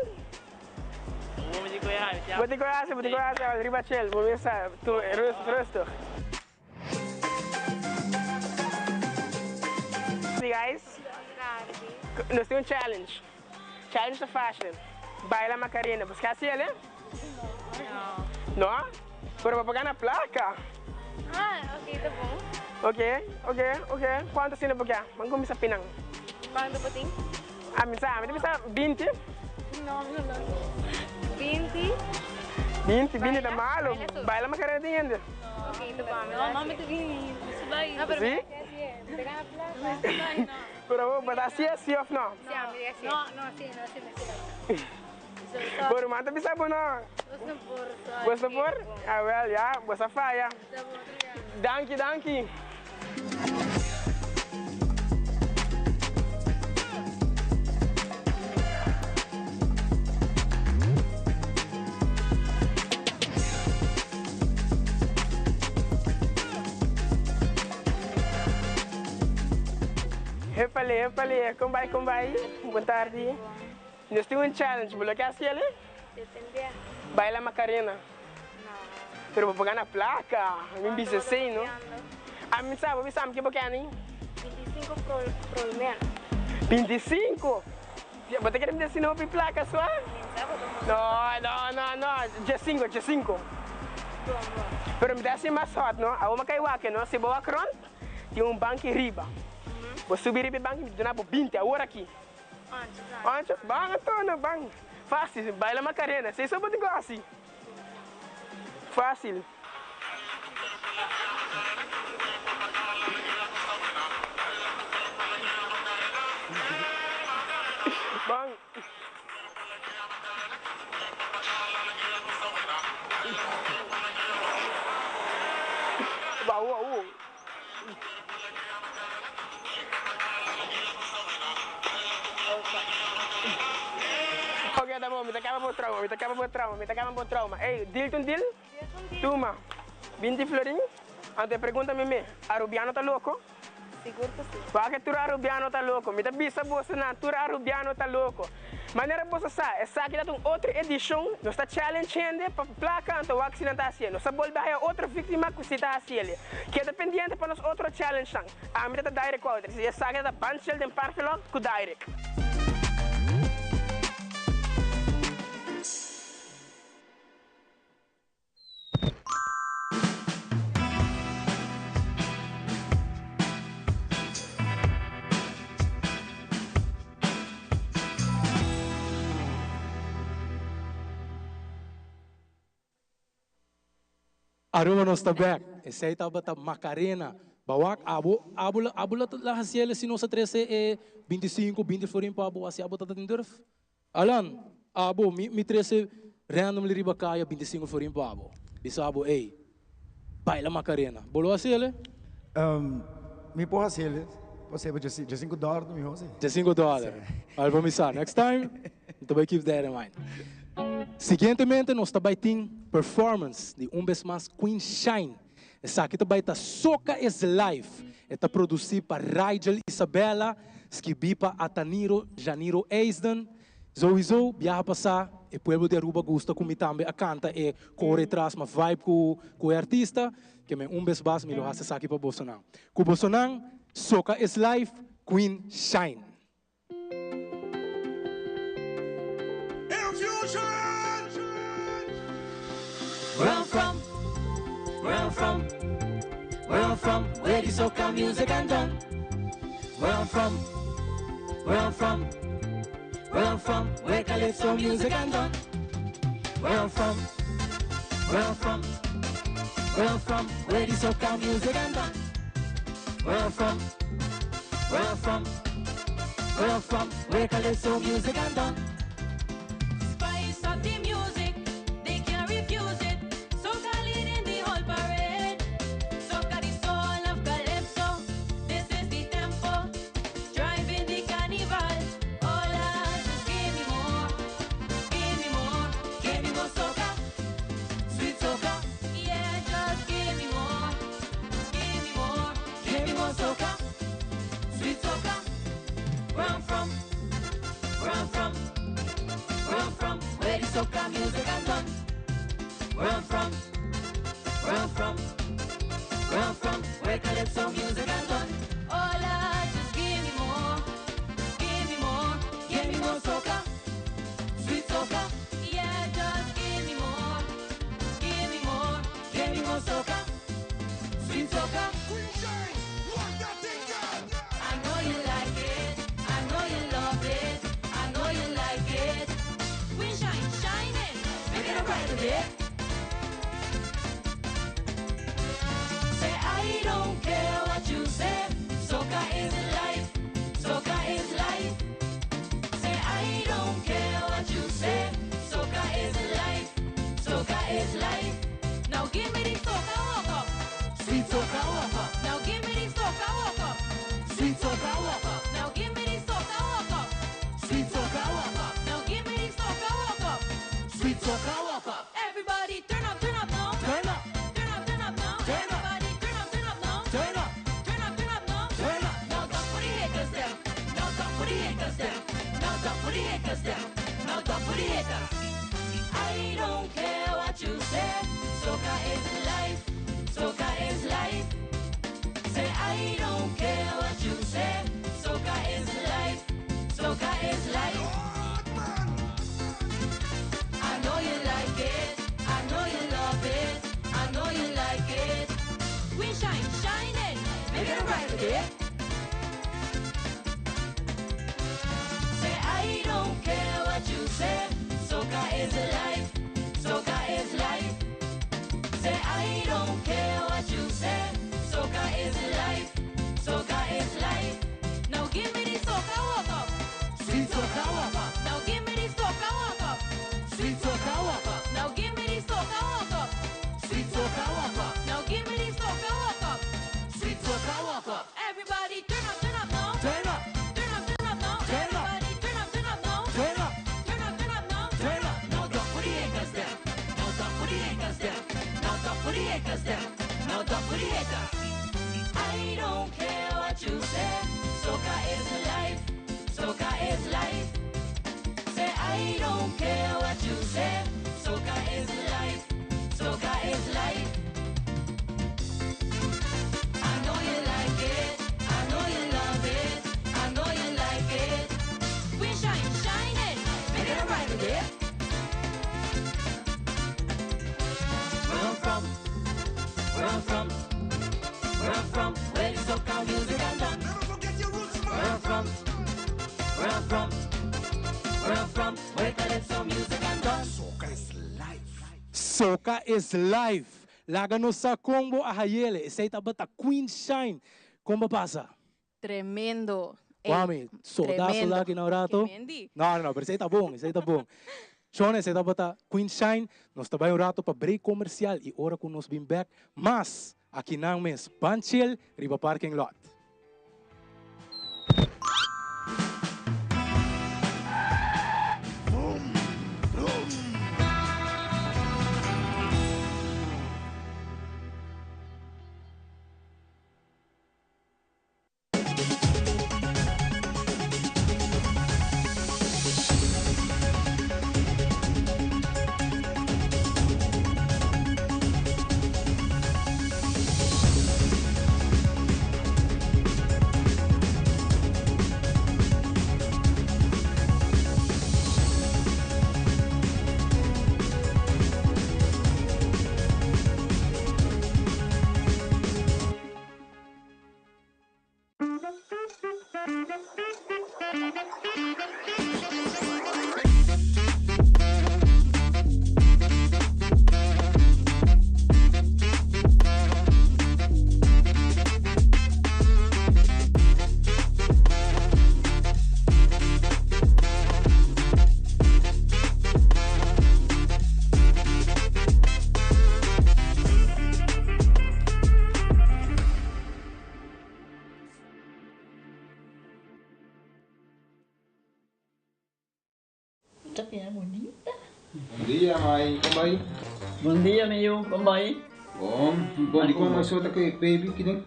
Bo tin ku hasi bo tin ku hasi riba chel bo mes sa rustig. Guys, nos tin un challenge. Challenge ta facil. Baila Macarena. Bos ke haci el, eh? No. No? Pero bo por gana placa. Ah, ok, ta bon. Ok, ok, ok. Cuanto asina bo ke? Ban cuminsa pinan. Cuanto bo tin? A mi sa, mi ta bisa 20. No, mi no lo. 20. 20, 20 ta malo. Baila Macarena tin hende. Sí? Pero bo bo ta hacié sí of no? Bo ruman ta bisa bo no? Bos no por? Awel ya, bos a faya. Danki, danki. Hepale, hepale, kon bai, kon bai? Bon tardi. Nos tin un challenge, bo lo ke hasi el? Depende. Baila Macarena. No. Pero bo por gana placa. Mi bisa esey, no? Ami sa, bo bisa ami ke bo ke ani? 25 prolmer. 25? Bo ta kere mi deci hopi placa sua? No, no, no, no, 15, 15. Pero mi ta haci mas hot, no? Awor mi a cay wak, no? Si bo wak rond, tin un banki riba. Bo subi riba e banki, mi ta duna bo 20 awor aki. Ancho, ban anto, no, ban. Facil, baila Macarena, si eso bo tin cu haci. Facil. Ban. Ba awo awo. Ok, ta bon, mi ta caba bo trauma, mi ta caba bo trauma, mi ta caba bo trauma. Ey, deal ta un deal? Tuma, 20 florin. Anto e pregunta mi me, Arubiano ta loco? Sigur cu si. Wak e tur Arubiano ta loco. Mi ta bisa boso nan, tur Arubiano ta loco. Manera boso sa, esaki ta un otro edicion. Nos ta challenge hende pa placa, anto wak si nan ta hacié. Nos ta bolbe haya otro victima cu si ta haciele. Keda pendiente pa nos otro challenge nan. Ami ta ta Direct Wouters y esaki ta ta Ban Chill den parking lot cu Direct. Aruba nos ta bek. Esei tabata Macarena. Bawak abo abo la abo la la hasiel si nos a trece e 25, 20 florin pa abo hasi abo ta tin durf. Alan, abo mi mi trece randomly riba caya 25 florin pa abo. Bisa abo ey baila Macarena. Bo lo hasiel e? Um, mi por hasiel pasobra 5 dòler ta mihó si. 5 dòler. Al bo mi sa next time mi ta bai keep that in mind. Siguientemente nos ta bai tin performance di un bes mas Queen Shine. Esaki ta bai ta Soca is Life. E ta produci pa Rigel Isabella, skibi pa Ataniro Janiro Eisden. Souiso biaha pasa e pueblo di Aruba gusta cu mi tambe a canta e core tras ma vibe cu cu e artista. Ke men un bes bas mi lo haci esaki pa bosonan. Cu bosonan Soca is Life, Queen Shine. Where I'm from, where I'm from, where I'm from, where the soca music and done. Where I'm from, where I'm from, where I'm from, where calypso music and done. Where I'm from, Where I'm from, where I'm from, where the soca music and dance. Where I'm from, where I'm from, where I'm from, where calypso music and dance. Spice up the music, they can't refuse it. Soca leading the whole parade. Soca the soul of calypso. This is the tempo, driving the carnival. Hola, just give me more, give me more, give me more soca, sweet soca. Yeah, just give me more, give me more, give me more soca, sweet soca. Where I'm from, where I'm from, where I'm from, where the soca music and dance. Where I'm from, where I'm from, where I'm from, where calypso music and dance. Hola, just give me more, give me more, give me more soca, sweet soca. Yeah, just give me more, give me more, give me more soca, sweet soca. I know you like it, I know you love it, I know you like it. We shine, shining, make it a bright day. Say I don't care what you say, soca is life, soca is life. Say I don't care what you say, soca is life, soca is life. Now give me the soca walk up, sweet soca walk up. Now give me the soca walk up, sweet soca walk up. Now give me the soca walk up, sweet soca walk up. Now give me the soca walk up, sweet soca walk up. Everybody turn up, turn up now, turn up, turn up, turn up now, turn up. Everybody turn up, turn up now, turn up, turn up, turn up now, turn up. Now talk for the haters them, now talk for the haters them, now talk for the haters them, now talk for the haters. I don't care what you say, soca is life, soca is life. Say I don't care what you say, soca is life, soca is life. I know you like it, I know you love it, I know you like it. We shine, shining, make it a bright day. Say I don't care what you say, soca is life, soca is life. Say I don't care what you say, soca is life, soca is life. Now give me the soca walk up, sweet soca walk up. Now give me the soca walk up, sweet soca walk up. Now give me the soca walk up, sweet soca walk up. Now give me the soca walk up, sweet soca walk up. Everybody turn up, turn up now, turn up, turn up, turn up now, turn up. Everybody turn up, turn up now, turn up, turn up, turn up now, turn up. Now talk for the haters them, now talk for the haters them, now talk for the haters them, now talk for the haters. I don't care what you say, soca is life, soca is life. Say I don't care what you say, soca is life, soca is life. I know you like it, I know you love it, I know you like it. We shine, shining, make it a bright day. Where I'm from, where I'm from, where I'm from, where the soca music and dance. Where I'm from, where I'm from, where I'm from, where calypso music and dance. Soca is life. Soca is life. Laga nos sa con bo a hayele. Esey tabata Queen Shine. Con bo a pasa? Tremendo. Ey, Wami, soda tremendo. soda aki na rato. Ke mendi. No, no, no, pero esey ta bon, esey ta bon. Shon, esey tabata Queen Shine. Nos ta bay un rato pa break comercial y ora cu nos bin back. Mas, aki nan mes, Ban Chill, riba parking lot. Ta keda bunita. Bon dia, mai. Kon bai? Bon dia, mi yu. Kon bai? Bon. Bon, di kon mai so ta ku e baby kiden?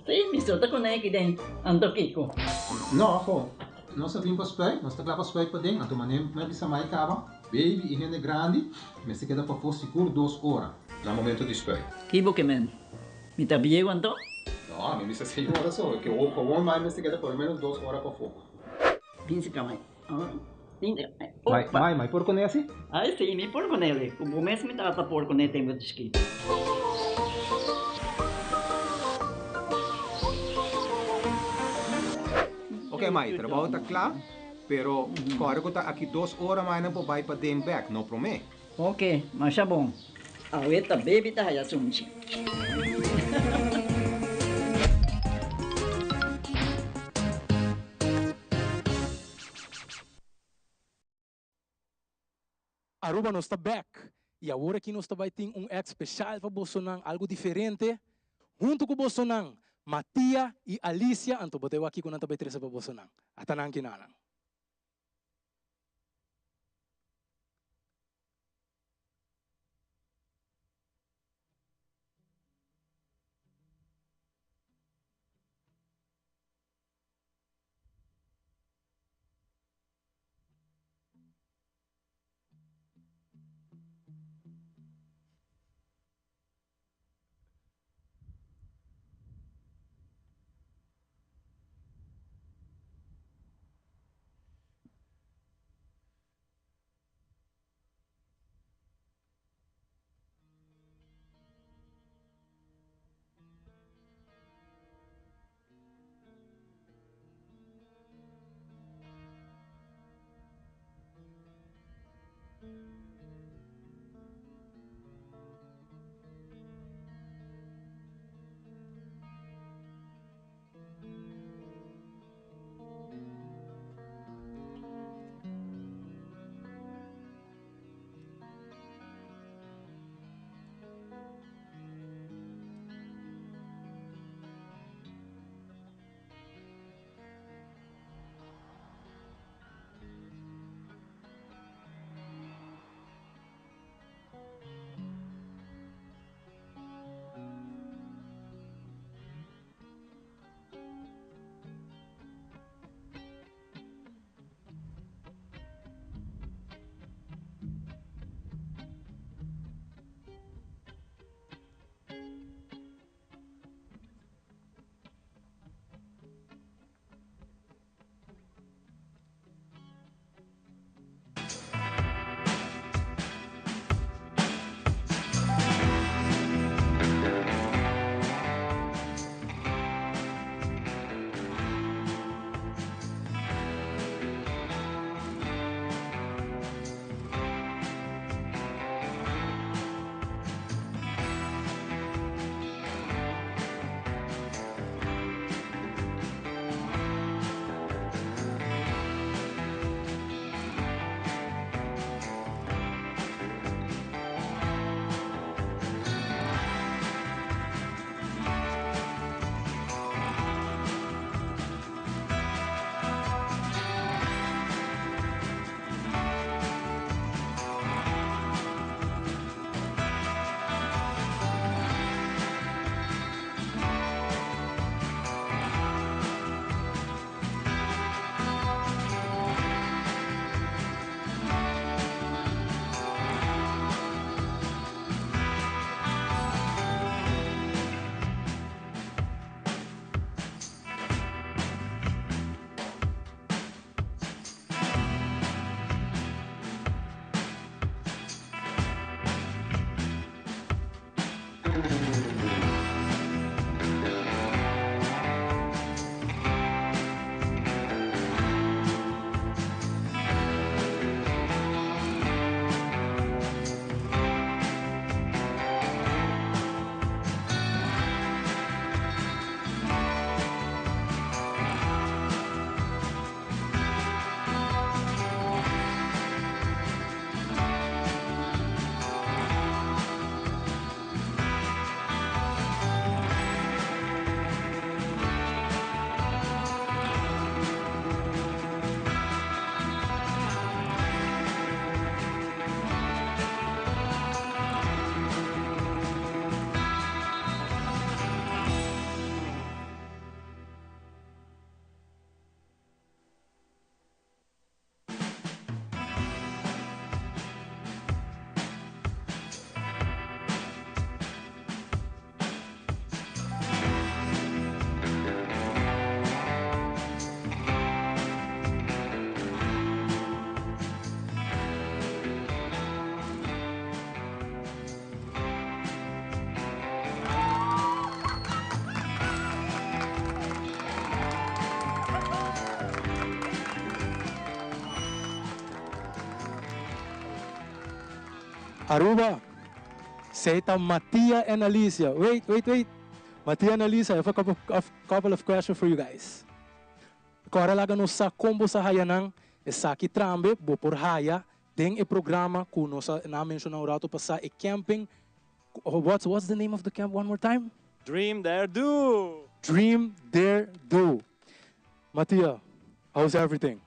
Si, mi so ta kuné kiden. Anto kiko? No, ho. Nos a bin pa spuit. Nos ta kla pa spuit paden. Anto manera mi a bisa mai kaba, baby i hende grandi mester keda pafó sigur dos ora na momento di spuit. Ki bo ke men? Mi ta bieu anto? No, mi bisa seis ora so. Ke gewoon mai mester keda por lo menos dos ora pafó. Bin si kama. Mai, mai, mai por kuné asi? Ai si, mi por kuné li. Ku bo mes mi tata por kuné tempu di chikito. Ok mai, trabou ta kla, pero kòrda ku ta aki dos ora mai nan por bai paden bèk, no promé. Ok, masha bon. Awe ta baby ta haya sunchi. Aruba nos ta bek y awor aki nos ta bay tin un act special pa bosonan, algo diferente. Hunto cu bosonan, Matia y Alicia, anto bo ta e wak kico nan ta bay trece pa bosonan. Ata nan kinanan. Aruba, esey ta Mattia and Alicia. Wait, wait, wait. Mattia and Alicia, I have a couple of questions for you guys. Cora laga nos sa con bo sa haya nan, esaki tambe bo por haya den e programa cu nos a na menciona un rato pasa, e camping. What's the name of the camp one more time? Dream Dare Do! Dream Dare Do. Mattia, how's everything?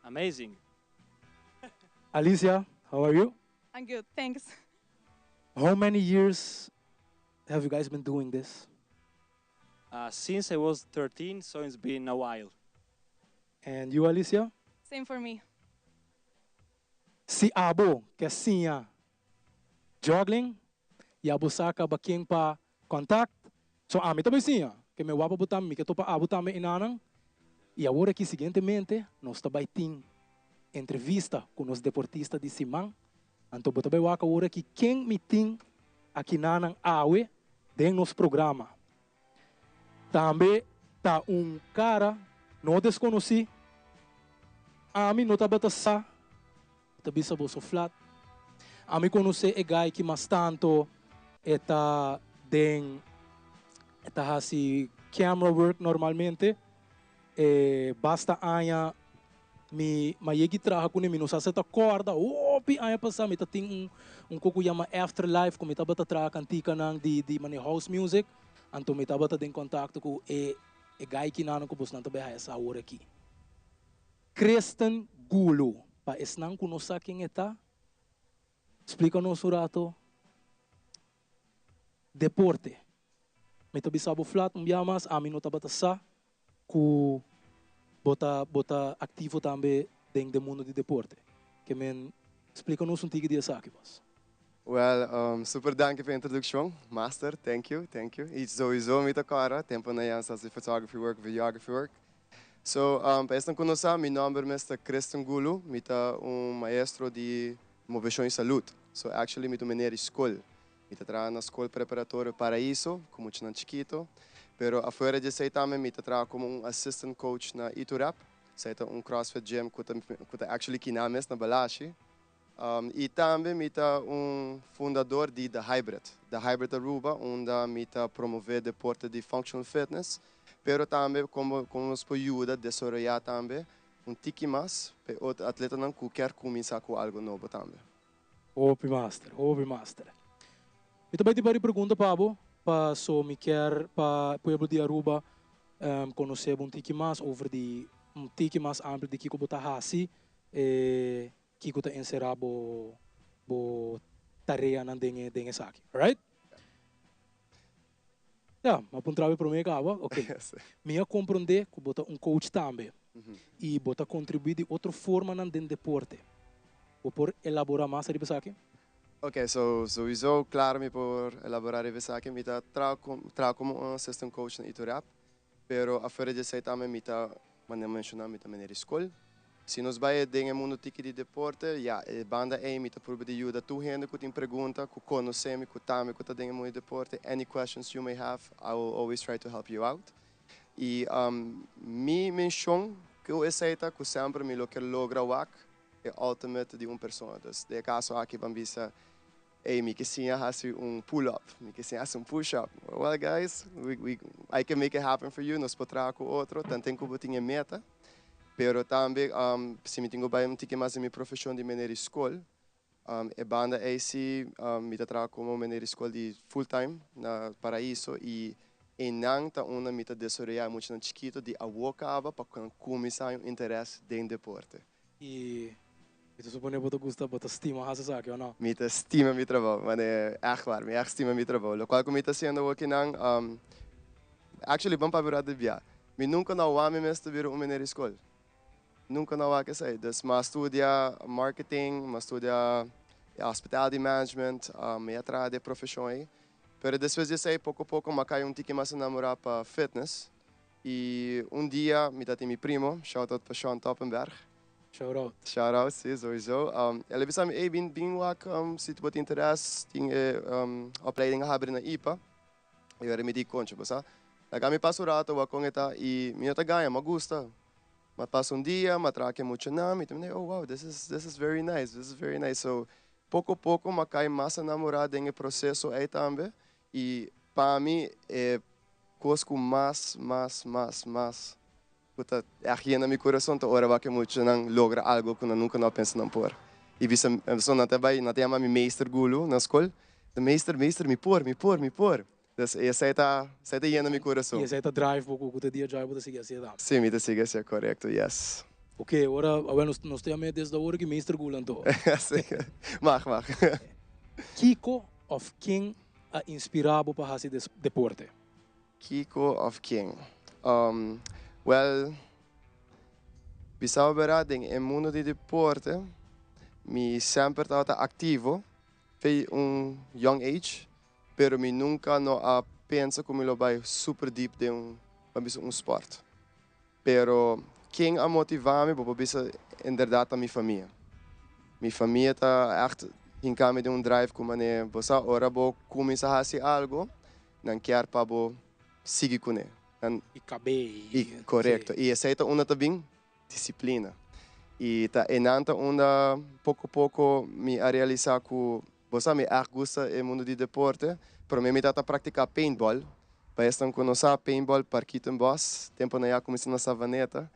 Amazing. Alicia, how are you? I'm good, thanks. How many years have you guys been doing this? Since I was 13, so it's been a while. And you, Alicia? Same for me. Si abo ke siña juggling, y abo sa caba ken pa contact, so ami tambe siña, ke men wapa bo tambe, mi ke topa abo tambe inanan. Y awor aki siguientemente nos ta bay tin entrevista cu nos deportista di siman. Anto bo ta bay wak awor aki ken mi tin aki nanan awe den nos programa. Tambe ta un cara no desconoci. Ami no tabata sa, ta bisa boso flat. Ami conoce e guy ki mas tanto e ta den, e ta haci camera work normalmente. E basta aña mi ma yegi traha cune, mi no sa si ta corda, hopi aña pasa mi ta tin un co cu yama Afterlife cu mi tabata traha canticanan di mane house music. Anto mi tabata den contacto cu e guy kinanan cu bosnan ta bay haya sa awor aki. Kristen Gulu, pa esnan cu no sa ken e ta, splica nos un rato. Deporte. Mi ta bisa bo flat un bia mas, ami no tabata sa cu bo ta activo tambe den mundo di deporte. Ke men splica nos un tiki di esaki, boss. Well, super danki pa e introduccion, Master. Thank you, thank you. Y sowieso mi ta cara, tempo na yan sa photography work, videography work. So, pa esnan cu no sa, mi nomber ta Kristen Gulu, mi ta un maestro di movecion y salud. So, actually, mi ta meneer di scol. Mi ta traha na scol preparatorio Paraiso, cu muchanan chikito. Pero afuera di esey tambe, mi ta traha como un assistant coach na Iturap. Esey ta un CrossFit gym cu ta actually aki na mes na Balashi. Y tambe mi ta un fundador di The Hybrid. The Hybrid Aruba, unda mi ta promove deporte di functional fitness, pero tambe con nos por yuda desaroya tambe un tiki mas pa otro atletanan cu kier cuminsa cu algo nobo tambe. Hopi master, hopi master. Mi tambe tin varios pregunta pa bo, pa so mi kier pa pueblo di Aruba conoce un tiki mas over di un tiki mas amplio di kico bo ta hasi, kico ta encera bo tareanan den esaki. Alright? Ja, m'a puntra bo prome caba, ok. Mi a comprende cu bo ta un coach tambe. Y bo ta contribui di otro formanan den deporte. Bo por elabora mas riba esaki? Ok, so sowieso, claro, mi por elabora riba esaki. Mi ta traha como un assistant coach na Iturap, pero afuera di esey tambe mi ta, manera menciona, mi ta meneer di scol. Si nos bay den mundo tiki di deporte, ja, e banda ey mi ta purba di yuda tur hende cu tin pregunta, cu conoce mi, cu tambe cu ta den mundo di deporte. Any questions you may have, I will always try to help you out. Y mi mision cu esey ta cu semper mi lo kier logra wak e ultimate di un persona. Dus den caso aki ban bisa, hey, mi ke siña hasi un pull-up, mi ke siña hasi un push-up. Well, guys, I can make it happen for you, nos por traha cu otro, tanto cu bo tin meta. Pero tambe, si mi tin cu bay un tiki mas den mi profesion di meneer di scol, e banda ey si, mi ta traha como meneer di scol di full time na Paraiso y einan ta unda mi ta desaroya muchanan chikito di awo caba pa cuminsa un interes den deporte. Y mi ta supone bo ta gusta, bo ta stima hasi esaki, of no? Mi ta stima mi trabou, maar nee, echt waar, mi echt stima mi trabou. Locual cu mi ta haciendo akinan, actually, ban pa di bia. Mi nunca no wak mi mes ta bira un meneer di scol. Nunca no wak esey. Dus m'a studia marketing, m'a studia hospitality management, mi a traha den profesion ey. Pero despues di esey, poco poco, m'a cay un tiki mas enamora pa fitness. Y un dia, mi tabatin mi primo, shout out pa Sean Toppenberg. Shout out. Shout out, si, sowieso. El a bisa mi, hey, bin, bin wak, si bo tin interes, tin opleiding habri na IPA. Y ora mi di, concho, bo sa. Laga mi pasa un rato, wak con e ta, y mi no ta gaña, m'a gusta. M'a pasa un dia, m'a traha muchanan, mi tambe, oh wow, this is very nice, this is very nice. So, Poco poco m'a cay mas enamora den e proceso ey tambe y pa mi e cos cu mas, mas, mas, mas cu ta echt yena mi curason ta ora wak e muchanan logra algo cu nan nunca no a pensa nan por. Y bisa, so nan ta bay, nan ta yama mi meester Gulu na scol, ta meester, meester mi por, mi por, mi por. Dus esey ta, esey ta yena mi curason. Y esey ta drive bo cu cu ta dia djai bo ta sigui hacié tambe. Si, mi ta sigui hacié, corecto, yes. Ok, ora, awel nos, nos ta yam'é desde awor aki meester Gulu anto. Si, mag, mag. Kico of ken a inspira bo pa haci deporte? Kiko of ken? Um, well, bisa bo bera den e mundo di deporte mi semper tabata activo fe un young age, pero mi nunca no a pensa cu mi lo bay super deep den un, ban bisa un sport. Pero ken a motiva mi, bo por bisa inderdaad ta mi famia. Mi famia ta echt hinca mi den un drive cu mane bo sa ora bo cuminsa haci algo, nan kier pa bo sigui cune. Nan. Y cabey. Y corecto. Y esey ta unda ta bin disciplina. Y ta enan ta unda poco poco mi a realisa cu bo sa mi echt gusta e mundo di deporte. Prome mi tata practica paintball. Pa esnan cu no sa, paintball Parkietenbos, temponan ya cuminsa na Savaneta.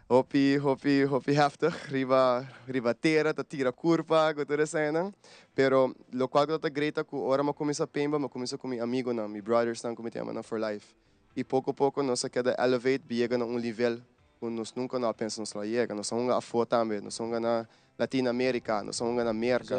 Hopi, hopi, hopi heftig riba, riba tera, ta tira curpa cu tur eseinan. Pero locual cu ta ta great ta cu ora mi a cuminsa paintball, mi a cuminsa cu mi amigonan, mi brothersnan cu mi ta yama nan for life. Y poco poco nos a keda elevate bi yega na un nivel cu nos nunca no a pensa nos lo a yega. Nos a hunga afo tambe, nos a hunga na Latino America, nos a hunga na Merca.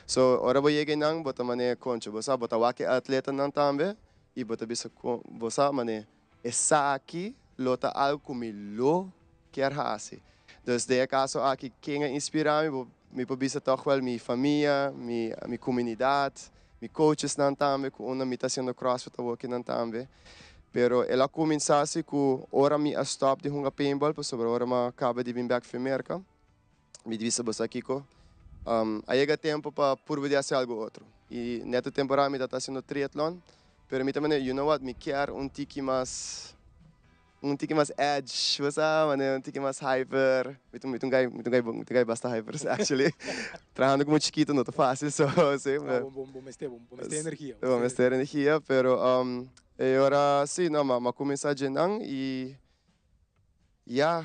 So ora bo yega einan bo ta mane concho, bo sa bo ta wak e atletanan tambe y bo ta bisa bo sa mane Esaki lo ta algo cu mi lo kier haci. Dus den e caso aki ken a inspira mi, bo mi por bisa toch wel mi famia, mi mi comunidad, mi coachesnan tambe cu unda mi ta haciendo crossfit awokinan tambe. Pero el a cuminsa si cu ora mi a stop di hunga paintball pasobra ora mi a caba di bin bek fi Merca, mi di bisa bo sa kico, a yega tempo pa purba di haci algo otro. Y net e temporada mi ta haciendo triatlon, pero mi ta mane, you know what, mi kier un tiki mas, un tiki mas edge, bo sa, mane un tiki mas hyper. Mi ta, mi ta un guy, mi ta un guy, mi ta un guy basta hyper actually. Trahando como chikito no ta facil, so si. Bo, bo, bo mester, bo mester energia. Bo mester energia, pero e ora si, no, m'a cuminsa djenan y Ya,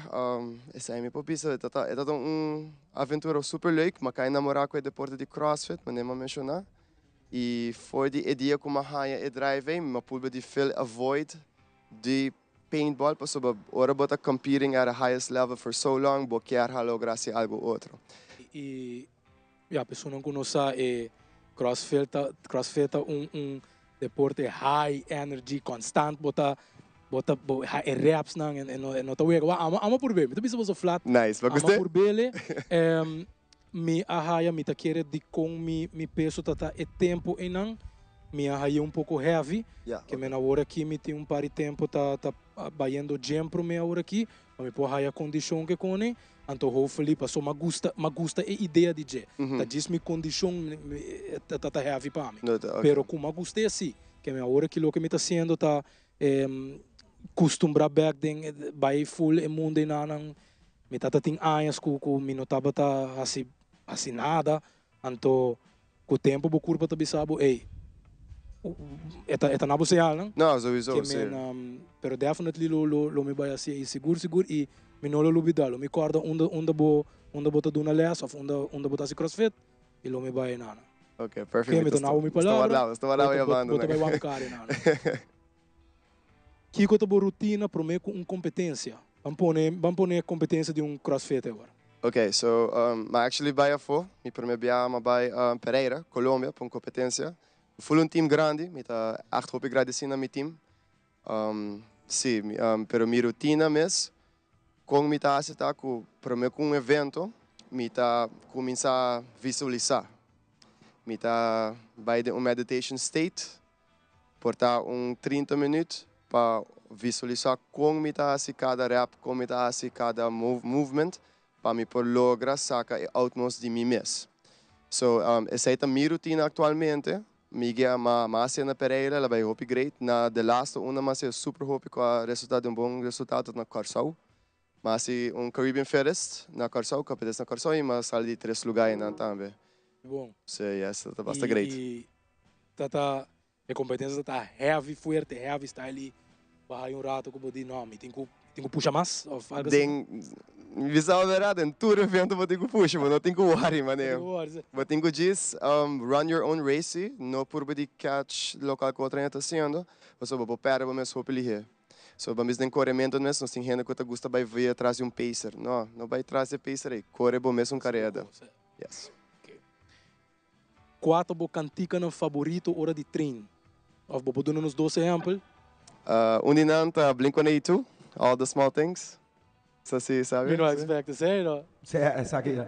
esei mi por bisa. E ta e ta un aventura super leuk. M'a kai namorá ku e deporte di CrossFit, manera m'a menshoná. I for di e dia ku m'a haña e drive ei, m'a purba di fill a void di paintball pasobra ora bo ta competing at a highest level for so long, bo kier a logra hasi algu otro. I ya, personanan ku no sa e CrossFit ta CrossFit ta un un deporte high energy constant bo ta bo ta bo ha e reps nan e no e no ta wega wak amo amo purbe mi ta bisa boso flat Nice, bo amo guste? purbele mi a haya mi ta kere dikon mi mi peso ta ta e tempo einan mi a haya un poko heavy Ya, ke men awor aki mi tin un par di tempo ta ta bayendo gym prome awor aki pa mi por haya kondishon ke kone Anto hopefully paso m'a gusta m'a gusta e idea di dje. Ta djis mi kondishon ta ta heavy pa mi. Pero ku m'a gust'é si. Ke mi awor aki loke mi ta hasiendo ta kustumbrá bèk den bai full e mundo enanan. Mi tata tin añas ku ku mi no tabata hasi hasi nada. Anto Ku tempu bo kurpa ta bisa bo, ey, e ta e ta na bo señalnan. No, sowieso, Ke si. men, pero definitely lo lo lo mi bai hasi ei sigur sigur i mi no lo lubida, lo mi kòrda unda unda bo unda bo ta duna lès òf unda unda bo ta hasi crossfit i lo mi bai nana. Ok, perfect. Ke mi ta na bo mi palabra, Sta wardá, sta wardá bo bo ta yamando bo ta bai wak mi kara nana. Kiko ta bo rutina promé ku un kompetensia? Ban pone ban pone kompetensia di un crossfit awor. Ok, so mi actually bai afó. Mi promé biaha mi a bai Pereira, Colombia, pa un kompetensia. Mi ful un team grandi, mi ta ègt hopi gradesí na mi team. Sí, pero mi rutina mes, kon mi ta hasi ta ku promé ku un evento mi ta kuminsá visualisá. Mi ta bai den un meditation state. Por ta un 30 minuut pa visualisa con mi ta haci cada rep, con mi ta haci cada movement pa mi por logra saca e utmost di mi mes. So esey ta mi rutina actualmente. Mi guia ma ma haci na Pereira, el a bay hopi great. Na de laatste una mi a haci super hopi cu a resulta den un bon resultado na Corsou. Mi a haci un Caribbean Fittest na Corsou, competencia na Corsou y mi a sali di tres lugar eynan tambe. Bon. Si, yes, ta basta great. I ta ta e competencia ta heavy, fuerte, heavy style i baha un rato ku bo di no, mi tin ku tin ku pusha mas of algo asina. Den, mi bisa bo berdad, den tur evento bo tin ku pusha, bo no tin ku worry mane. Bo tin ku worry, si. Bo tin ku djis run your own race si, no purba di catch locual ku otro hende ta haciendo, pasobra bo por perde bo mes hopi lihe. So ban bisa den coremento mes nos tin hende cu ta gusta bay via tras di un pacer. No, no bay tras di e pacer ey. Core bo mes un careda. Yes. Cua ta bo canticanan favorito ora di train? Of bo por duna nos dos ehempel? Un di nan ta Blink 182, All the Small Things. Sa si sabi? Mi no a expect esey no. Sí, esaki.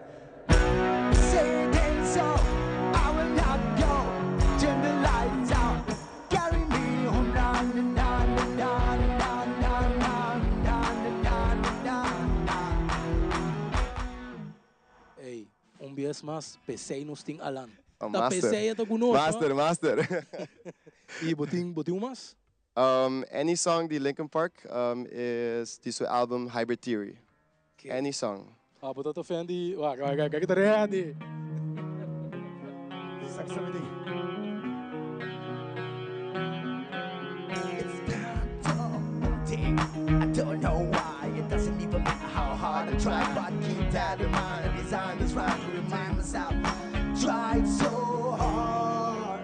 Ey, un bies mas, p'esey nos tin Alan. Oh, Ta master. p'esey e ta cu nos, no? Master, master. Y bo tin, bo tin un mas? Any song di Linkin Park is di su album Hybrid Theory. Any song. Ah, bo ta ta fan di, wak, wak, wak, aki ta ready. I don't know why it doesn't even matter how hard I try But keep that in mind I designed this rhyme to remind myself Tried so hard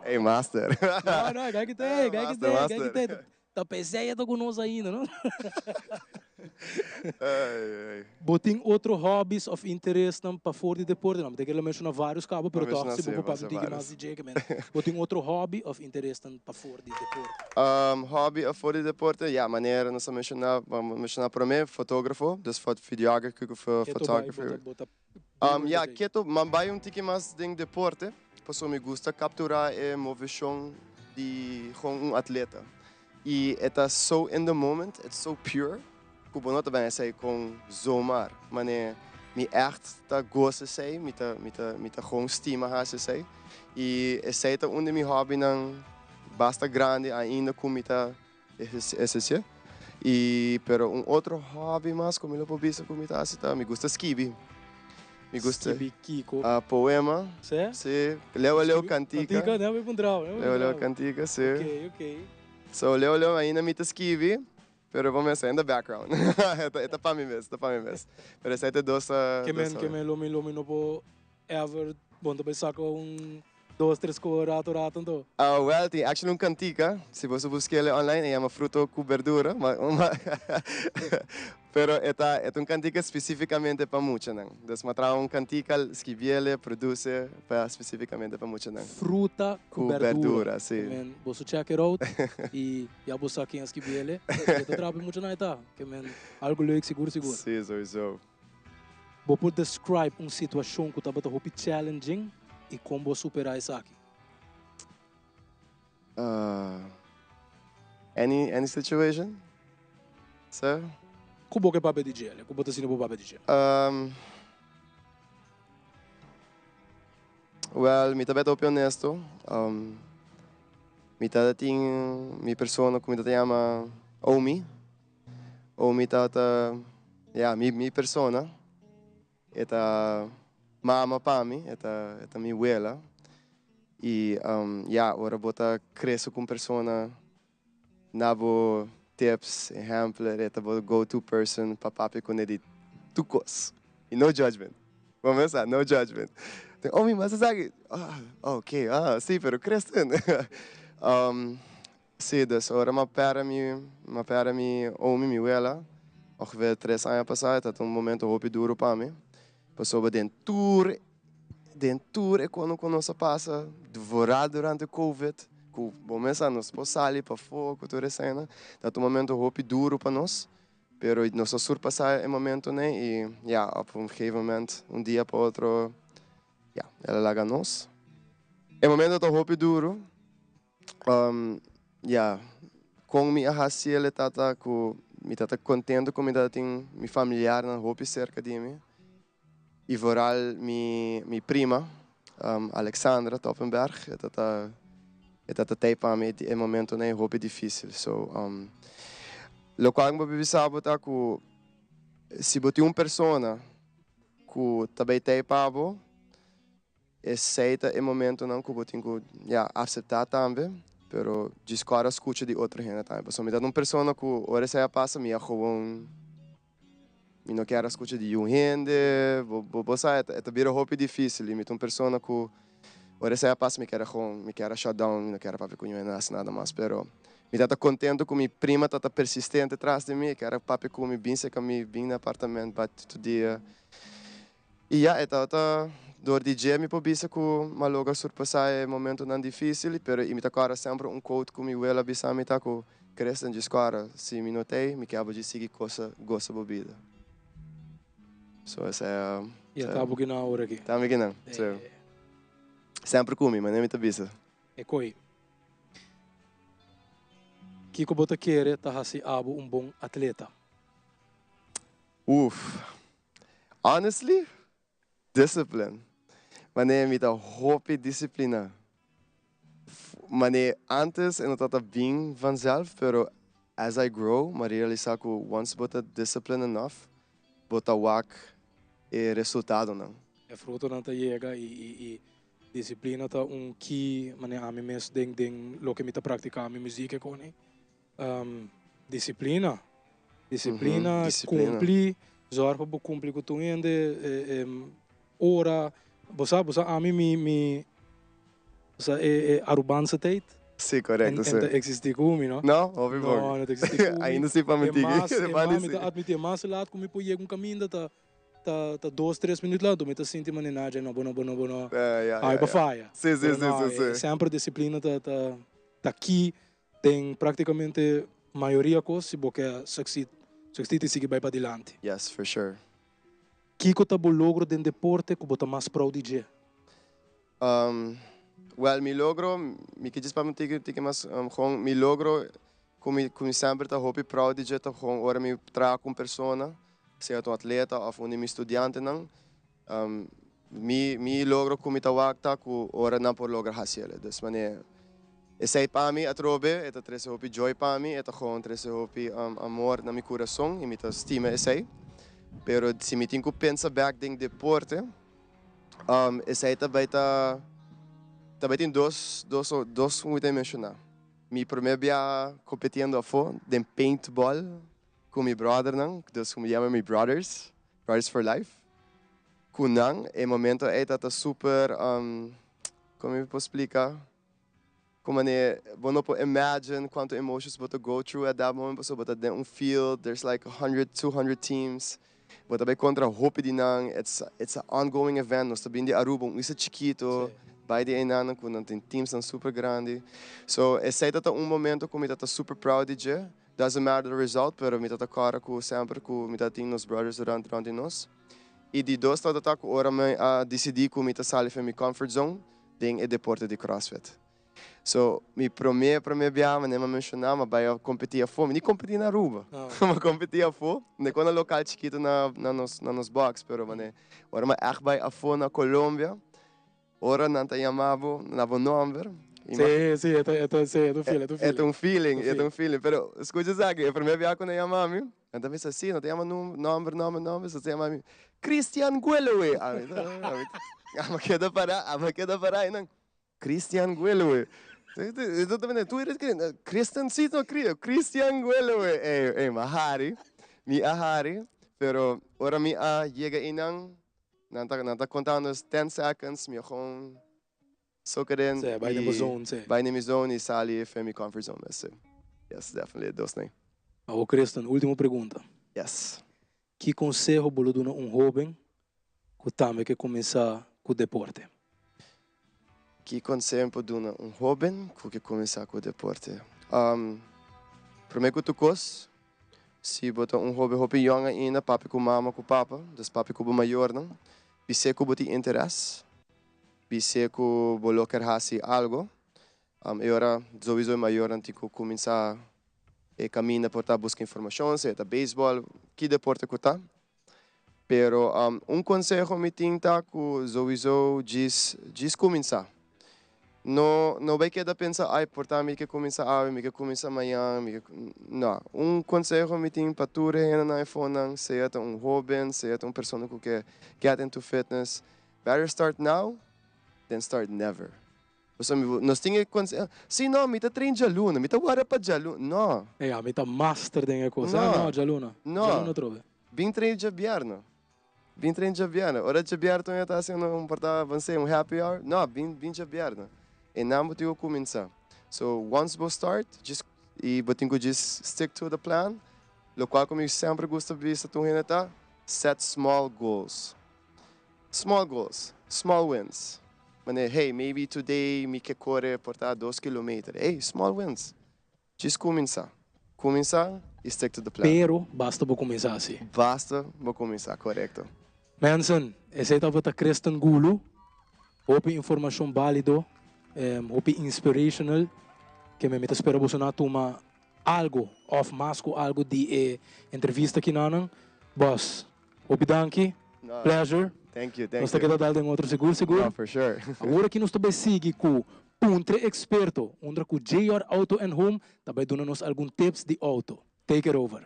Ey master. No, no, kijk het ei, kijk het Master, ei, master. kijk het ei. Ta pesei e ta ku nos ainda, no? Ay, ay. Bo tin otro hobbies of interesnan pafor di deporte? No, mi ta kere menciona varios caba, pero Bo toch menciona si bo si, por papia bo un tiki menciona mas di dje, men. Bo tin otro hobby of interesnan pafor di deporte? Hobby afor di deporte? Ja, manera nos a menciona, bo a menciona prome, fotografo, dus videography ku Keto bai, photography. bo ta, bo ta Ya, keto, m'a bai un tiki mas den deporte, pasobra mi gusta kapturá e moveshon di gewoon un atleta. I e ta so in the moment, it's so pure, ku bo no ta ben esei kon zomaar. Manera mi ègt ta gosa esei, mi ta mi ta mi ta gewoon stima hasi esei. I esei ta un di mi hòbinan basta grandi ainda ku mi ta Ehersisio. Y pero un otro hobby mas cu mi lo por bisa cu mi ta haci ta mi gusta skibi. Mi gusta Skibi kico? Poema. Si? Si. Leo leo cantica. Cantica, ne mi puntrao. Leo leo cantica, si. Ok, ok. So leo leo ainda mi ta skibi, pero bo mester in the background. E ta pa mi mes, e ta pa mi mes. Pero esai ta e dos. Ke men, ke men lo mi lo mi no por ever bon ta bay saca un dos tres ko rato rato anto. Ah well tin actually un cantica si boso busquele online e yama fruto cu berdura ma pero e ta e ta un cantica specificamente pa muchanan dus mi a traha un cantica scribiele produce pa specificamente pa muchanan. Fruta cu Cu berdura. berdura si. Ke men boso check it out y ya bo sa ken a scribiele e ta traha pa e muchanan e ta ke men algo leuk sigur sigur. Si sowieso. Bo por describe un situacion cu tabata hopi challenging y con bo a supera esaki? Any any situation? Sir? Cu bo ke papia di djele? Cu bo ta sinti bo papia di dje? Well, mi ta beta hopi honesto. Mi ta tin mi persona cu mi ta yama Omi. O mi tata, ya, mi mi persona, e ta mama pa mi, e ta e ta mi wela. I ya, ora bo ta krese ku un persona na bo tips, ehèmpel, e ta bo go to person pa papia kuné di tur kos. I no judgment. Bo mes sa, no judgment. Oh, mi mas esaki, ah, ok, ah, si, pero Christen. Sí, dus ora m'a pèrdè mi, m'a pèrdè mi omi, mi wela, ongeveer tres aña pasá, e ta un momento hopi duru pa mi, pasobra den tur, den tur e kono ku nos a pasa, vooral durante covid, ku bo mes sa nos por sali pafó ku tur esena, ta un momento hopi duru pa nos, pero nos a surpasá e momentonan i ya, op un gegeven moment, un dia pa otro, ya, el a laga nos. E momento ta hopi duru. Um, ya, kon mi a hasi el e tata ku mi tata kontento ku mi tata tin mi familiarnan hopi serka di mi. I vooral mi, mi prima, um, Alexandra Toppenberg, e tata, e tata tei pa mi e momentonan hopi difisil. So, um, lokual mi por bisa bo ta ku si bo tin un persona ku ta bay tei pa bo. Esey ta e momentonan cu bo tin cu, ya, acepta tambe, pero djis cora scucha di otro hende tambe. Pasobra mi ta un persona cu ora esey a pasa mi a gewoon, mi no kier a scucha di yu hende, bo, bo, bo sa, e ta, e ta bira hopi dificil y mi ta un persona cu ora esey a pasa mi kier a gewoon, mi kier a shut down, mi no kier a papia cu niun hende haci nada mas. Pero mi ta ta contento cu mi prima ta ta persistente tras di mi, e kier a papia cu mi, bin cerca mi, bin na apartamento, bati tur dia. I ya, e tabata dor di dje mi por bisa ku m'a logra surpasá e momentunan difísil, pero i mi ta kòrda semper un quote ku mi wela a bisa mi ta ku, Christian, djis kòrda, si mi no t'ei, mi keba djis sigui kosa gosa bo bida. So esei a. I a ta bo kinan awor aki. Ta mi kinan, sí. Semper ku mi, manera mi ta bisa. E koi. Kiko bo ta kere ta hasi abo un bon atleta? Uf. Honestly, discipline. Mane mi ta hopi disciplina. Mane antes e no tabata bin vanzelf, pero as I grow, mi a realisa cu once bo ta disciplined enough, bo ta wak e resultadonan. E frutonan ta yega y y disciplina ta un key, mane ami mes den den loke mi ta practica mi muziek e coni. Disciplina. Disciplina, cumpli, zorg pa bo cumpli cu tur hende, ora, bo sa, bo sa ami mi, mi, bo sa e Arubanse tijd? Si, corecto, si. En ta existi cu mi, no? No, hopi bon. No, no ta existi cu mi. Ainda si pa mi tiki. E mas, e mas, mi ta admiti, e mas laat cu mi por yega un caminda ta, ta, ta dos, tres minuut laat, mi ta sinti manera na dje, no, bo no, bo no, bo no, ai pa faya. Si, si, si, si, si. Semper disciplina ta, ta, ta key Den praktikamente mayoria kos si bo ke succeed, succeed i sigui bai padilanti. Yes, for sure. Kiko ta bo logro den deporte ku bo ta mas proud di dje? Well, mi logro, mi ke djis papia un tiki, tiki mas gewoon, mi logro ku mi, ku mi semper ta hopi proud di dje ta gewoon ora mi traha ku un persona, sea ta un atleta of un di mi studiantenan, Mi mi logro ku mi ta wak ta ku ora nan por logra hasi el. Dus manera esei pa mi atrobe e ta trese hopi joy pa mi, e ta gewoon trese hopi amor na mi kurason i mi ta stima esei. Pero si mi tin ku pensa bek den deporte, esei ta bai ta ta bai tin dos dos dos ku mi ta menshoná. Mi promé biaha kompetiendo afó den paintball ku mi bròdernan, dus ku mi yama mi brothers. Brothers for Life ku nan e momento ei ta ta super kon mi por splika ku manera bo no por imagine kuantu emotions bo ta go through at that moment pasobra bo ta den un field there's like hundred two hundred teams bo ta bai kontra hopi di nan it's it's a ongoing event nos ta bin di Aruba un isla chikito bai di einan ku nan tin teamsnan super grandi so esei ta ta un momento ku mi ta ta super proud di dje. Doesn't matter the result, pero mi ta ta kòrda ku semper ku mi ta tin nos brothers durante rònt di nos. I di dos tabata ta ku ora mi a disidí ku mi ta sali for mi comfort zone den e deporte di CrossFit. So, mi promé promé biaha manera mi a menshoná mi a bai a kompetí afó, mi ni kompetí na Aruba, mi a kompetí afó, mi kon na lokal chikitu na na nos na nos box, pero manera ora mi a ègt bai afó na Colombia, Ora nan ta yama bo na bo nomber. Sí, sí, e ta, e ta, sí, e ta un feeling, e ta un feeling. E ta un feeling, e ta un feeling. Pero scucha esaki, e primer bia cu nan yama mi, nan ta bisa, sí, nan ta yama nomber, nomber, nomber, so ta yama mi, Christian Gueloe. Ami ta, ami ta, ami a keda para, ami a keda para, y nan, Christian Gueloe. Tu eres Christian, sí, no, Christian Gueloe. Ey, ey, mi a hari, mi a hari, pero ora mi a yega eynan, Nan ta nan ta konta nos ten seconds mi a gewoon soak it in Sí, bai den bo zone, sí. Bai den mi zone y sali for mi comfort zone mes, sí. Yes, definitely e dos nan. Awo Christon, ultimo pregunta. Yes. Ki conseho bo lo duna un hoben ku tambe ke kuminsá ku deporte? Ki conseho mi por duna un hoben ku ke kuminsá ku deporte? Promé ku tur kos, Si bo ta un hoben hopi yong ainda, papia ku mama ku papa, dus papia ku bo mayornan, bis'é ku bo tin interes, bis'é ku bo lo ker hasi algo. E ora souiso e mayornan tin ku kuminsá e kaminda por ta buska informashon, sea ta beisbòl, ki deporte ku ta. Pero un konseho mi tin ta ku souiso djis djis kuminsá. No no bai keda pensa ai por ta mi ke kuminsá awe, mi ke kuminsá mañan, mi ke no. Un konseho mi tin pa tur e hendenan e fonan, sea ta un hóben, sea ta un persona ku ke get into fitness, better start now. Then start never. Pasobra mi nos tin e konse, si no, mi ta train djaluna, mi ta warda pa djaluna. No. Ya, mi ta master den e kos. No. Ah, no, djaluna. No. Djaluna atrobe. Bin train djabièrnè. Bin train djabièrnè. Ora djabièrnè tòg ta hasi un por ta avansé, un happy hour. No, bin bin djabièrnè. Einan bo tin ku kuminsá. So, once bo start, djis i bo tin ku djis stick to the plan. Lokual ku mi semper gusta bisa tur hende ta, set small goals. Small goals, small wins. Manera, hey, maybe today mi ke kore por ta dos kilometer. Hey, small wins. Djis kuminsá. Kuminsá i stick to the plan. Pero basta bo kuminsá si. Basta bo kuminsá, korekto. Mensen, esei tabata Christen Gulu. Hopi informashon bálido, hopi inspirational. Ke mi ta spera boso na tuma algo òf mas ku algo di e entrevista kinanan. Bòs, hopi danki. Pleasure. Thank you, thank Nos ta you. keda dal den otro sigur sigur. No, for sure. Awor aki nos ta bai sigui ku Puntre Experto, unda ku JR Auto and Home ta bai duna nos algun tips di auto. Take it over.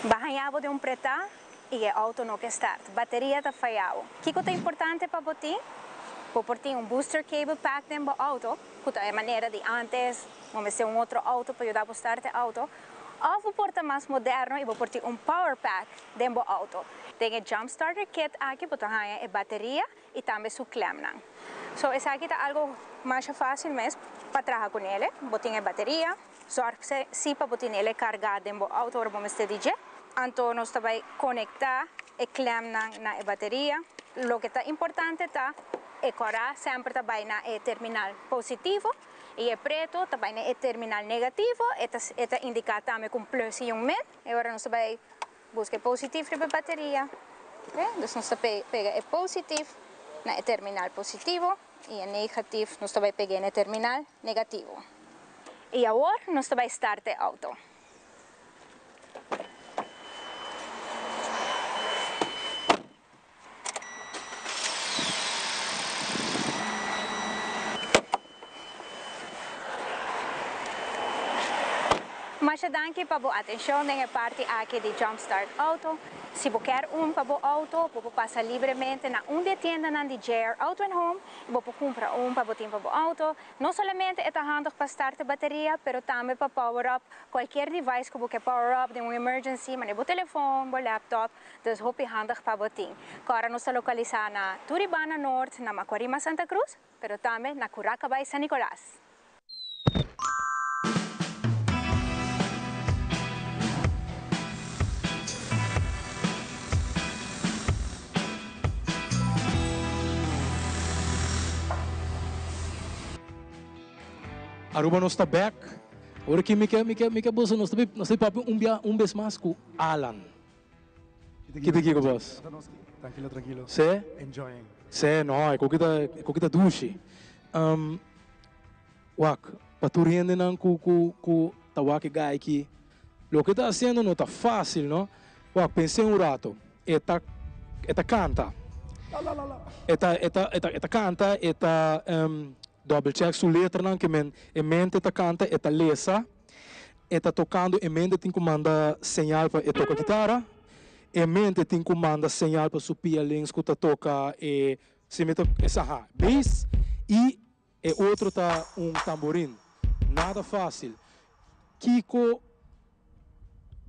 Bo a haña bo den un pretá i e outo no ke start. Bateria ta fayao. Kiko ta importante pa bo tin? Bo por tin un booster cable pack den bo outo, ku ta e manera di antes, bo mester un otro outo pa yuda bo start e outo. Òf bo por ta mas moderno i bo por tin un power pack den bo outo. Den e jump starter kit aki bo ta haña e bateria i tambe su klemnan. So esaki ta algo masha fácil mes pa traha ku nele. Bo tin e bateria, zorg si pa bo tin ele kargá den bo outo ora bo mester di dje. Anto nos ta bai konektá e klemnan na e bateria. Loke ta importante ta e kòrá semper ta bai na e terminal positivo i e pretu ta bai na e terminal negativo. E ta e ta indiká tambe ku un plus i un min. E ora nos ta bai Buska e positief riba e bateria. Ok, dus nos ta pega e positief na e terminal positivo y e negatief nos ta bay peg'e na e terminal negativo. Y awor nos ta bay start e auto. Masha danki pa bo atencion den e parti aki di Jump Start Auto. Si bo kier un pa bo auto, bo por pasa libremente na un di e tiendanan di JR Auto and Home y bo por cumpra un pa bo tin pa bo auto. No solamente e ta handig pa start e bateria, pero tambe pa power up cualkier device cu bo ke power up den un emergency, manera bo telefon, bo laptop. Dus hopi handig pa bo tin. Kòrda nos ta lokalisá na Turibana Noord, na Macuarima Santa Cruz, pero tambe na Curacabay San Nicolas. Aruba nos ta bek. Ora ki mi ke mi ke mi ke boso nos ta nos ta papia un bia un bes mas ku Alan. Ki ta kiko bos? Trankilo, trankilo. Se? Enjoying. Se, no, e koki ta, e koki ta dushi. Um, wak, pa tur hendenan ku, ku, ku ta wak e guy aki, loke e ta hasiendo no ta fácil, no? Wak, pens'é un rato. E ta, e ta kanta. E ta, e ta, e ta, e ta kanta, e ta um, double check su letranan, ke men, e mente ta kanta, e ta lesa. E ta tocando e mente tin cu manda señal pa e toca guitara, e mente tin cu manda señal pa su pia links cu ta toca e si mi ta esa ha bass y e otro ta un tamborin. Nada facil. Kico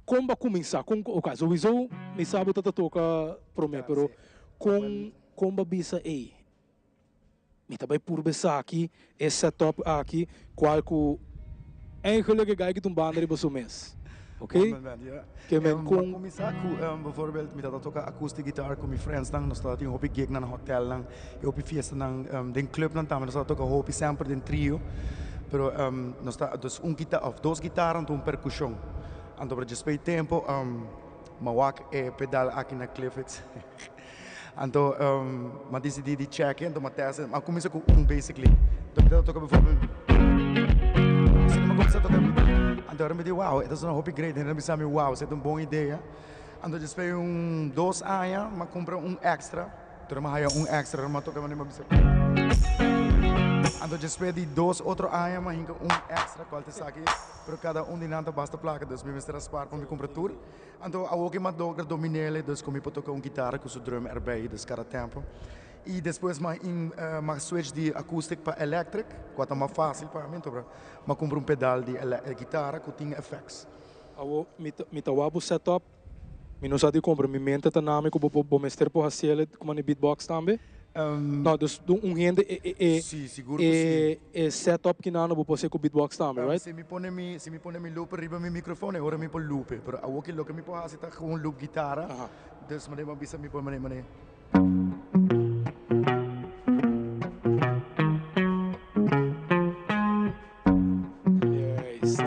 con bo a cuminsa? Con ok sowiso mi sa bo ta ta toca prome pero con con bo a bisa ey Mi ta bai purba esaki, e setup aki, cual cu eigenlijk e guy ki ta un banda riba su mes. Ok? Ke men con. Cuminsa cu bijvoorbeeld mi ta toca acoustic guitar cu mi friendsnan, nos ta tin hopi gignan na hotelnan y hopi fiestanan den clubnan tambe nos ta toca hopi semper den trio, pero nos ta dus un guitar of dos guitar anto un percusion, anto pero despues di tempo mi a wak e pedal aki na Clifford's. Anto m'a disidí di chèk'e, anto m'a tèst, m'a kuminsá ku un basically. Anto mi ta toka bijvoorbeeld, asina m'a kuminsá toka. Anto ora mi di wow, e ta sona hopi great. Hende a bisa mi wow, esei ta un bon idea. Anto despues di un dos aña m'a cumpra un extra, tur m'a haya un extra m'a toca manera m'a bisa. Anto despues di dos otro aña m'a hinca un extra cual ta esaki, pero cada un di nan ta basta placa dus mi mester a spaar pa mi cumpra tur. Anto awor cu m'a logra dominele dus cu mi por toca un guitara cu su drum erbij dus cada tempo. Y despues m'a m'a switch di acoustic pa electric cual ta mas facil pa mi anto m'a cumpra un pedal di guitara cu tin effects. Awo mi ta mi ta wak bo set up, mi no sa di compra, mi mente ta nami cu bo bo mester por haciele como ni beatbox tambe. No, dus un hende e e e Sí, sigur cu sí. e set up kinano bo por hacié cu beatbox tambe, right? Si mi pone mi si mi pone mi looper riba mi microfoon e ora mi por loope, pero awo ki loke mi por haci ta gewoon loop guitara, dus manera bo a bisa mi por manera manera.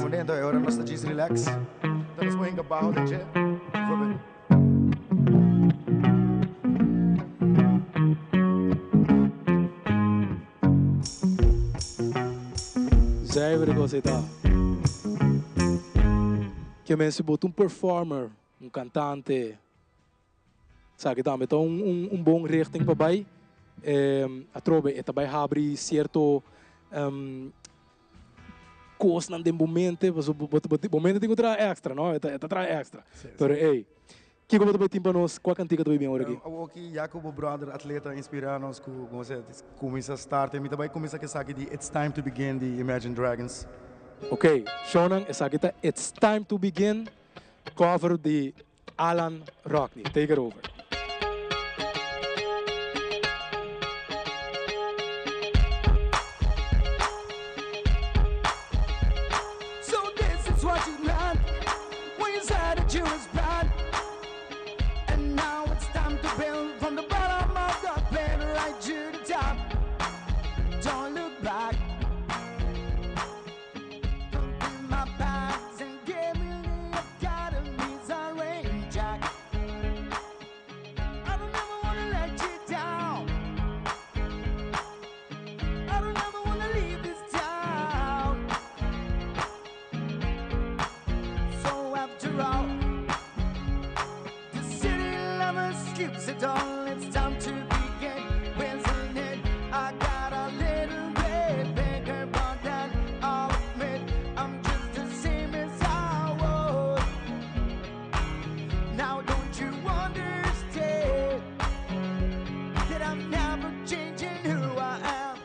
Momento e ora nos ta djis relax. Enton nos por hinka baho den dje. Bijvoorbeeld. Zuivere cos ei ta. Ke men si bo ta un performer, un cantante, Esaki tambe ta un un bon richting pa bai. Atrobe e ta bai habri cierto cosnan den bo mente, pasobra bo bo bo mente tin cu traha extra, no? E ta e ta traha extra. Pero ey, kico bo ta bai tin pa nos? Cua cantica ta bai bin awor aki? Awor aki ya cu bo brother atleta a inspira nos cu como se cuminsa start, mi ta bai cuminsa cu esaki di It's Time to Begin di Imagine Dragons. Ok, shownan, esaki ta It's Time to Begin, cover di Alan Rockney, take it over. So this is what you meant when you said that you was bad. And now it's time to build from the bottom of the pit right to the top. Don't look back. Don't my bags and give me the academies a rain jack. I don't ever wanna let you down. I don't ever wanna leave this town. So after all, the city never sleeps at all. It's time to begin, isn't it? I got a little bit bigger, but then I'll admit I'm just the same as I was. Now don't you understand that I'm never changing who I am?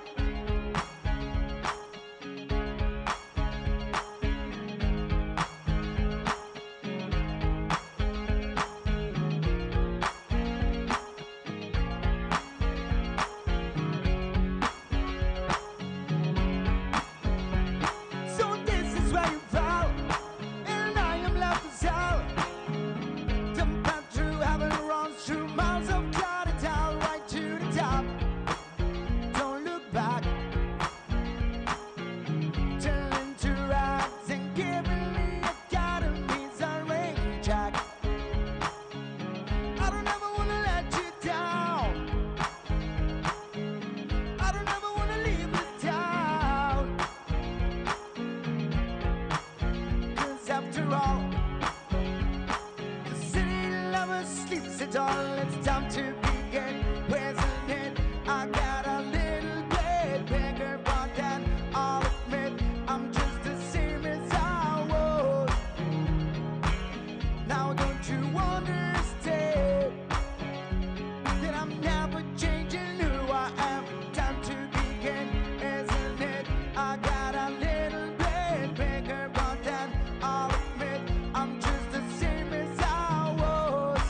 So this is where you fall, and I am left to sell. The path through heaven runs through miles of clouded town, right to the top. Don't look back. Turn into rags and giving the academies a rain check. I don't ever wanna let you down. I don't ever wanna leave this town. Cause after all, the city never sleeps at all. It's time to begin, isn't it? I got a little bit bigger, but then I'll admit I'm just the same as I was. Now don't you understand that I'm never changing who I am? Time to begin, isn't it? I got a little bit bigger, but then I'll admit I'm just the same as I was.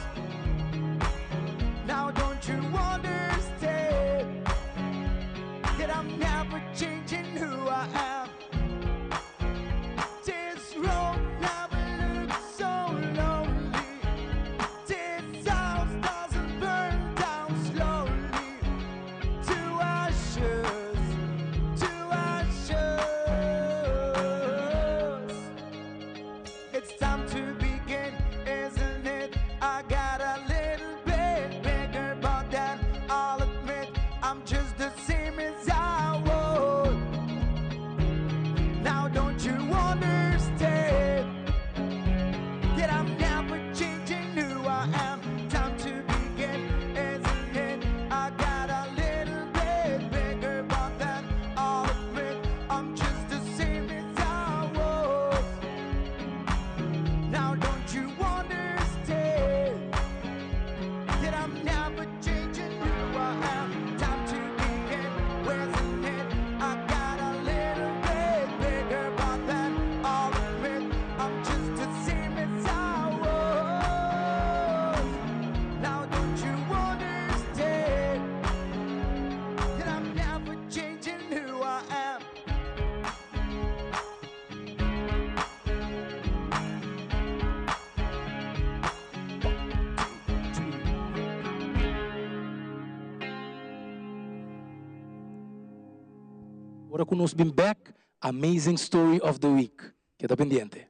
Ora ku nos bin bek, Amazing Story of the Week. Keda pendiente.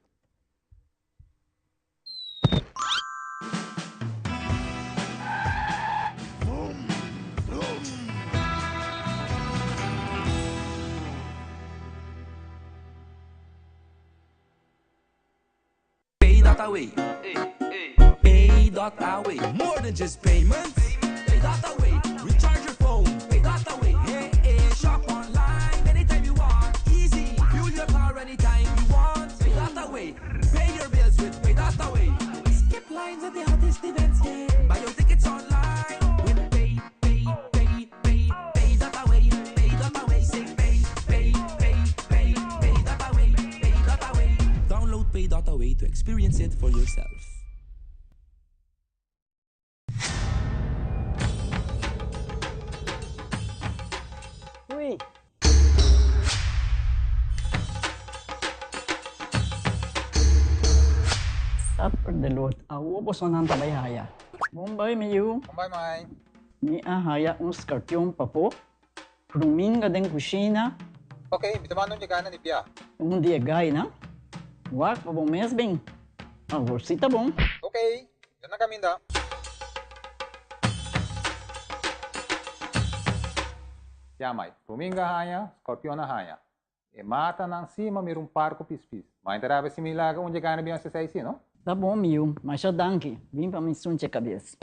Pay dot away. Pay dot away. More than just payments. Pay dot away. Recharge your phone. Pay dot away. Hey, hey. Shop online anytime you want. Easy. Fuel your car anytime you want. Pay dot away. Pay your bills with Pay dot away. Skip lines at the hottest events. Yeah. Buy your tickets online with Pay, Pay, Pay, Pay, Pay dot away. Pay dot away. Say pay, pay, pay, pay, pay dot away. Pay dot away. Download Pay dot away to experience it for yourself. Ui. Supper de lot. Awo bosonan ta bai haya. Bon bai mi yu. Bon bai mai. Mi a haya un skarpion pafó. Ruminga den kushina. Ok, mi ta manda un dje na di bia. Un di e gainan. Wak pa bo mes bin. Awor si ta bon. Ok, mi ta na kaminda. Ya mai, ruminga haña, skorpion a haña. E matanan si ma mira un par ku pispis. Ma e ta rabia si mi laga un dje gana bin hasi esei si, no? Ta bon mi yu, masha danki. Bin pa mi sunche kabes.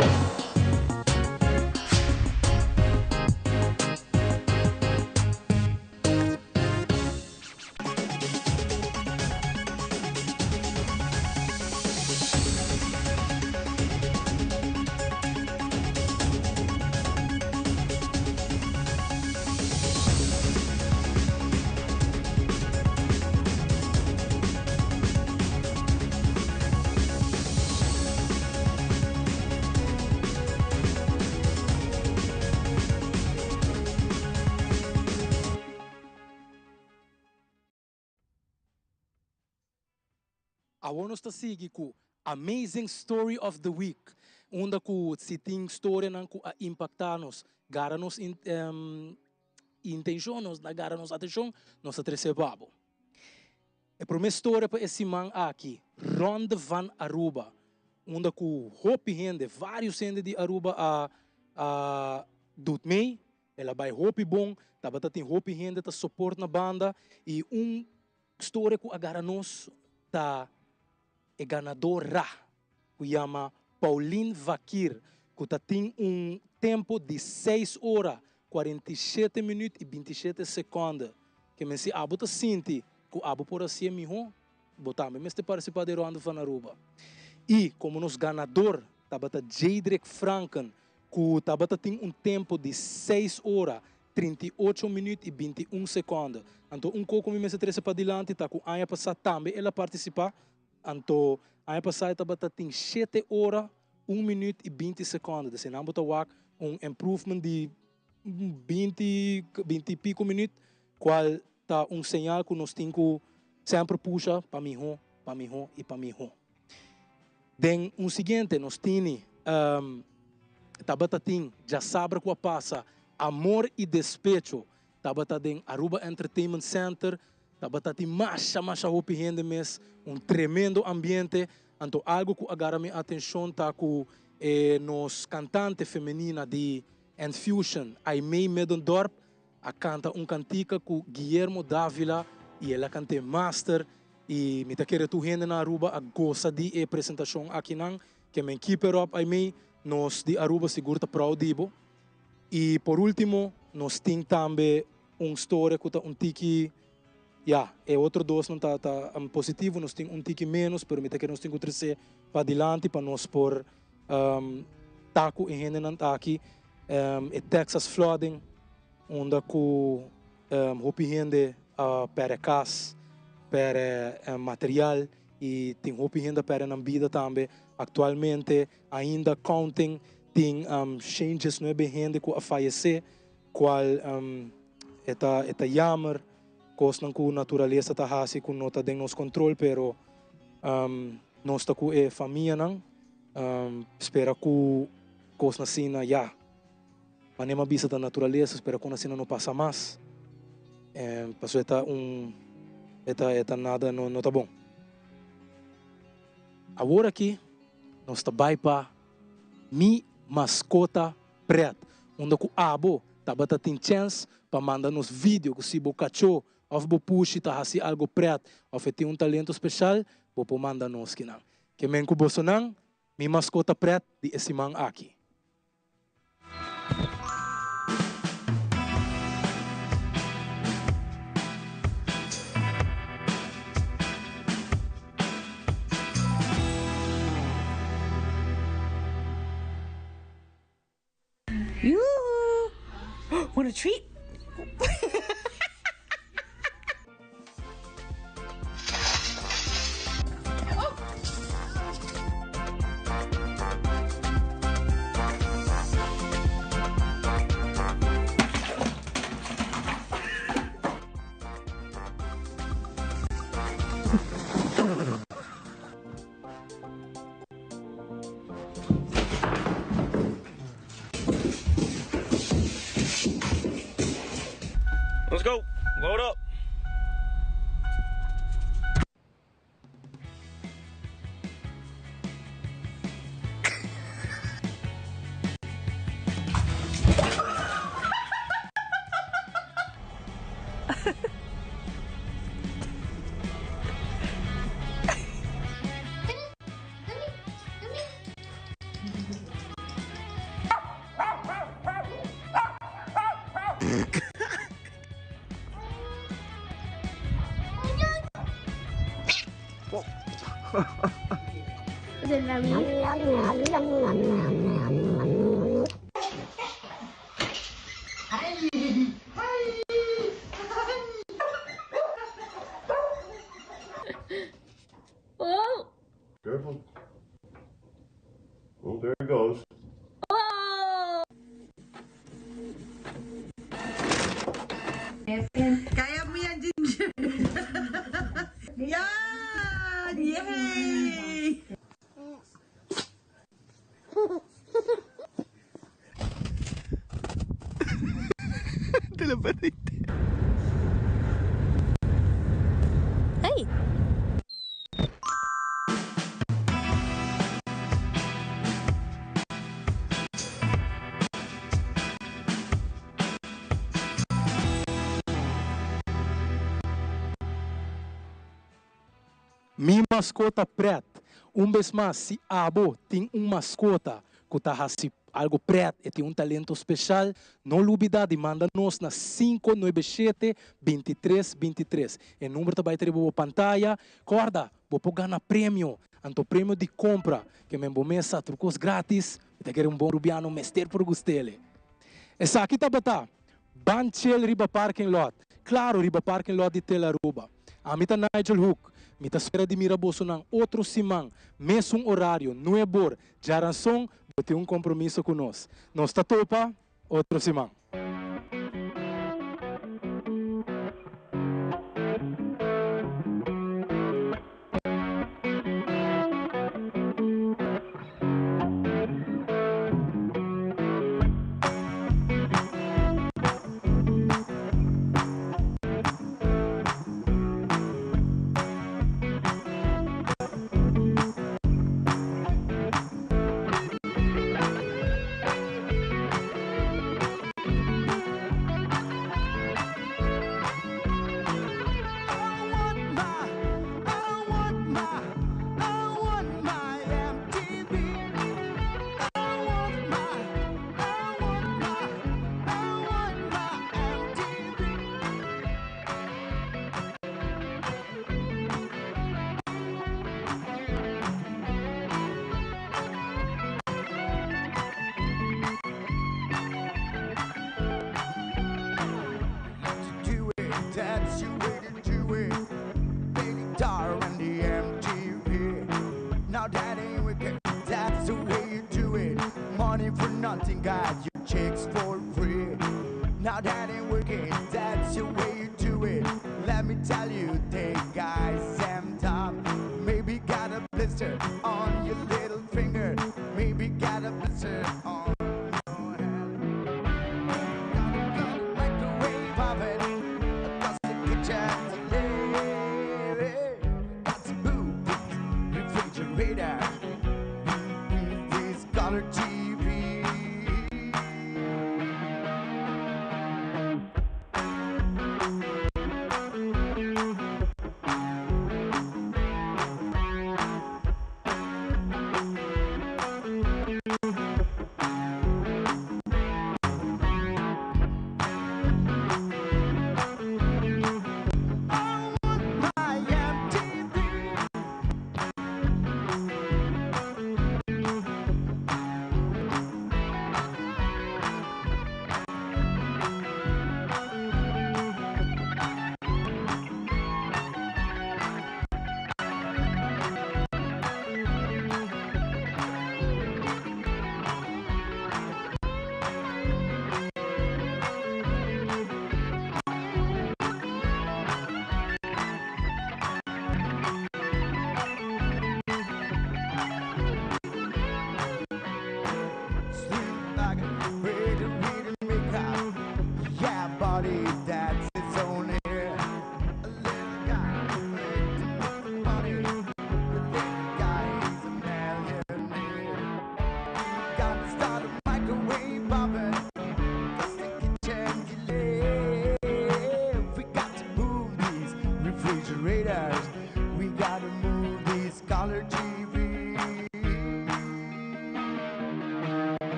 Awor nos ta sigui ku Amazing Story of the Week, unda ku si tin storianan ku a impaktá nos, gara nos intenshon, nos a gara nos atenshon, nos ta trese pa bo. E promé storia pa e siman aki, Ronde van Aruba, unda ku hopi hende, vários hende di Aruba a a dut mee. El a bai hopi bon, tabata tin hopi hende ta soport na banda y un storia cu a gara nos ta e ganadora cu yama Pauline Vakir cu ta tin un tempo di seis ora, 47 minuut y 27 seconde. Ke men si abo ta sinti cu abo por hacié miho, bo tambe mester participa den Ronde van Aruba. Y como nos ganador tabata Jadrick Franken ku tabata tin un tempu di seis ora, 38 minüt i 21 sekònde. Anto un koko mi mester trese padilanti ta ku aña pasá tambe el a partisipá. Anto aña pasá e tabata tin shete ora, un minüt i 20 sekònde. Desi nan bo ta wak un improvement di 20, 20 i piko minüt, kual ta un señal ku nos tin ku semper pusha pa mihó, pa mihó i pa mihó. Den un siguiente nos tini tabata tin djasabra ku a pasa Amor y Despecho tabata den Aruba Entertainment Center tabata tin masha masha hopi hende mes un tremendo ambiente anto algo ku a gara mi atenshon ta ku e nos kantante femenina di Enfusion Aimee Middendorp a kanta un kantika ku Guillermo Davila y el a kant'é master Y mi ta kere tur hende na Aruba a gosa di e presentacion akinan. Ke men keep it up Aimee, nos di Aruba sigur ta proud di bo. Y por ultimo nos tin tambe un storia cu ta un tiki, ya, e otro dosnan ta ta positivo, nos tin un tiki menos, pero mi ta kere nos tin cu trece padilanti pa nos por ta cu e hendenan aki. E Texas flooding unda cu Hopi hende a pèrdè kas, pèrdè material i tin hopi hende a pèrdè nan bida tambe. Aktualmente ainda counting tin 119 hende ku a fayesé, kual e ta e ta yamer, kosnan ku naturalesa ta hasi ku no ta den nos kontrol pero nos ta ku e famianan spera ku kosnan asina ya. Manera mi a bisa ta naturalesa, spera kon asina no pasa mas. Pasobra e ta un e ta e ta nada no no ta bon. Awor aki nos ta bai pa Mi Maskota Pret, unda ku abo tabata tin chèns pa manda nos video ku si bo kachó òf bo pushi ta hasi algo pret òf e tin un talento speshal, bo por manda nos kinan. Ke men ku bosonan, Mi Maskota Pret di e siman aki. Yoo-hoo! Want a treat? Let's go. Load up. Oh! Careful. Oh, there it goes. Oh! Kaya mo yan, Ginger. Yan! Yay! Te lo perdiste. Hey! Mi maskota pret. Un bes mas, si abo tin un maskota ku ta hasi algo pret, e tin un talento speshal, no lubida di manda nos na sinku nuebe shete, bintitres, bintitres. E number ta bai ta riba bo pantaya. Kòrda, bo por gana premio, anto premio di kompra, ke men bo mes sa tur kos gratis, mi ta kere un bon rubiano mester por gust'ele. Esaki tabata Ban chill riba parking lot. Claro riba parking lot di Tel Aruba. Ami ta Nigel Hoek. Mi ta spera di mira bosonan otro siman, mesun orario, nuebor, djaranson, bo tin un compromiso cu nos. Nos ta topa otro siman. That's your way to do it. Play guitar on the MTV. Now that ain't wicked. That's the way you do it. Money for nothing, got your chicks for free. Now that ain't working. That's the way you do it. Let me tell you, they guys Sam top. Maybe got a blister on your little finger. Maybe got a blister on your hand. Gonna, gonna microwave oven. Dollar T.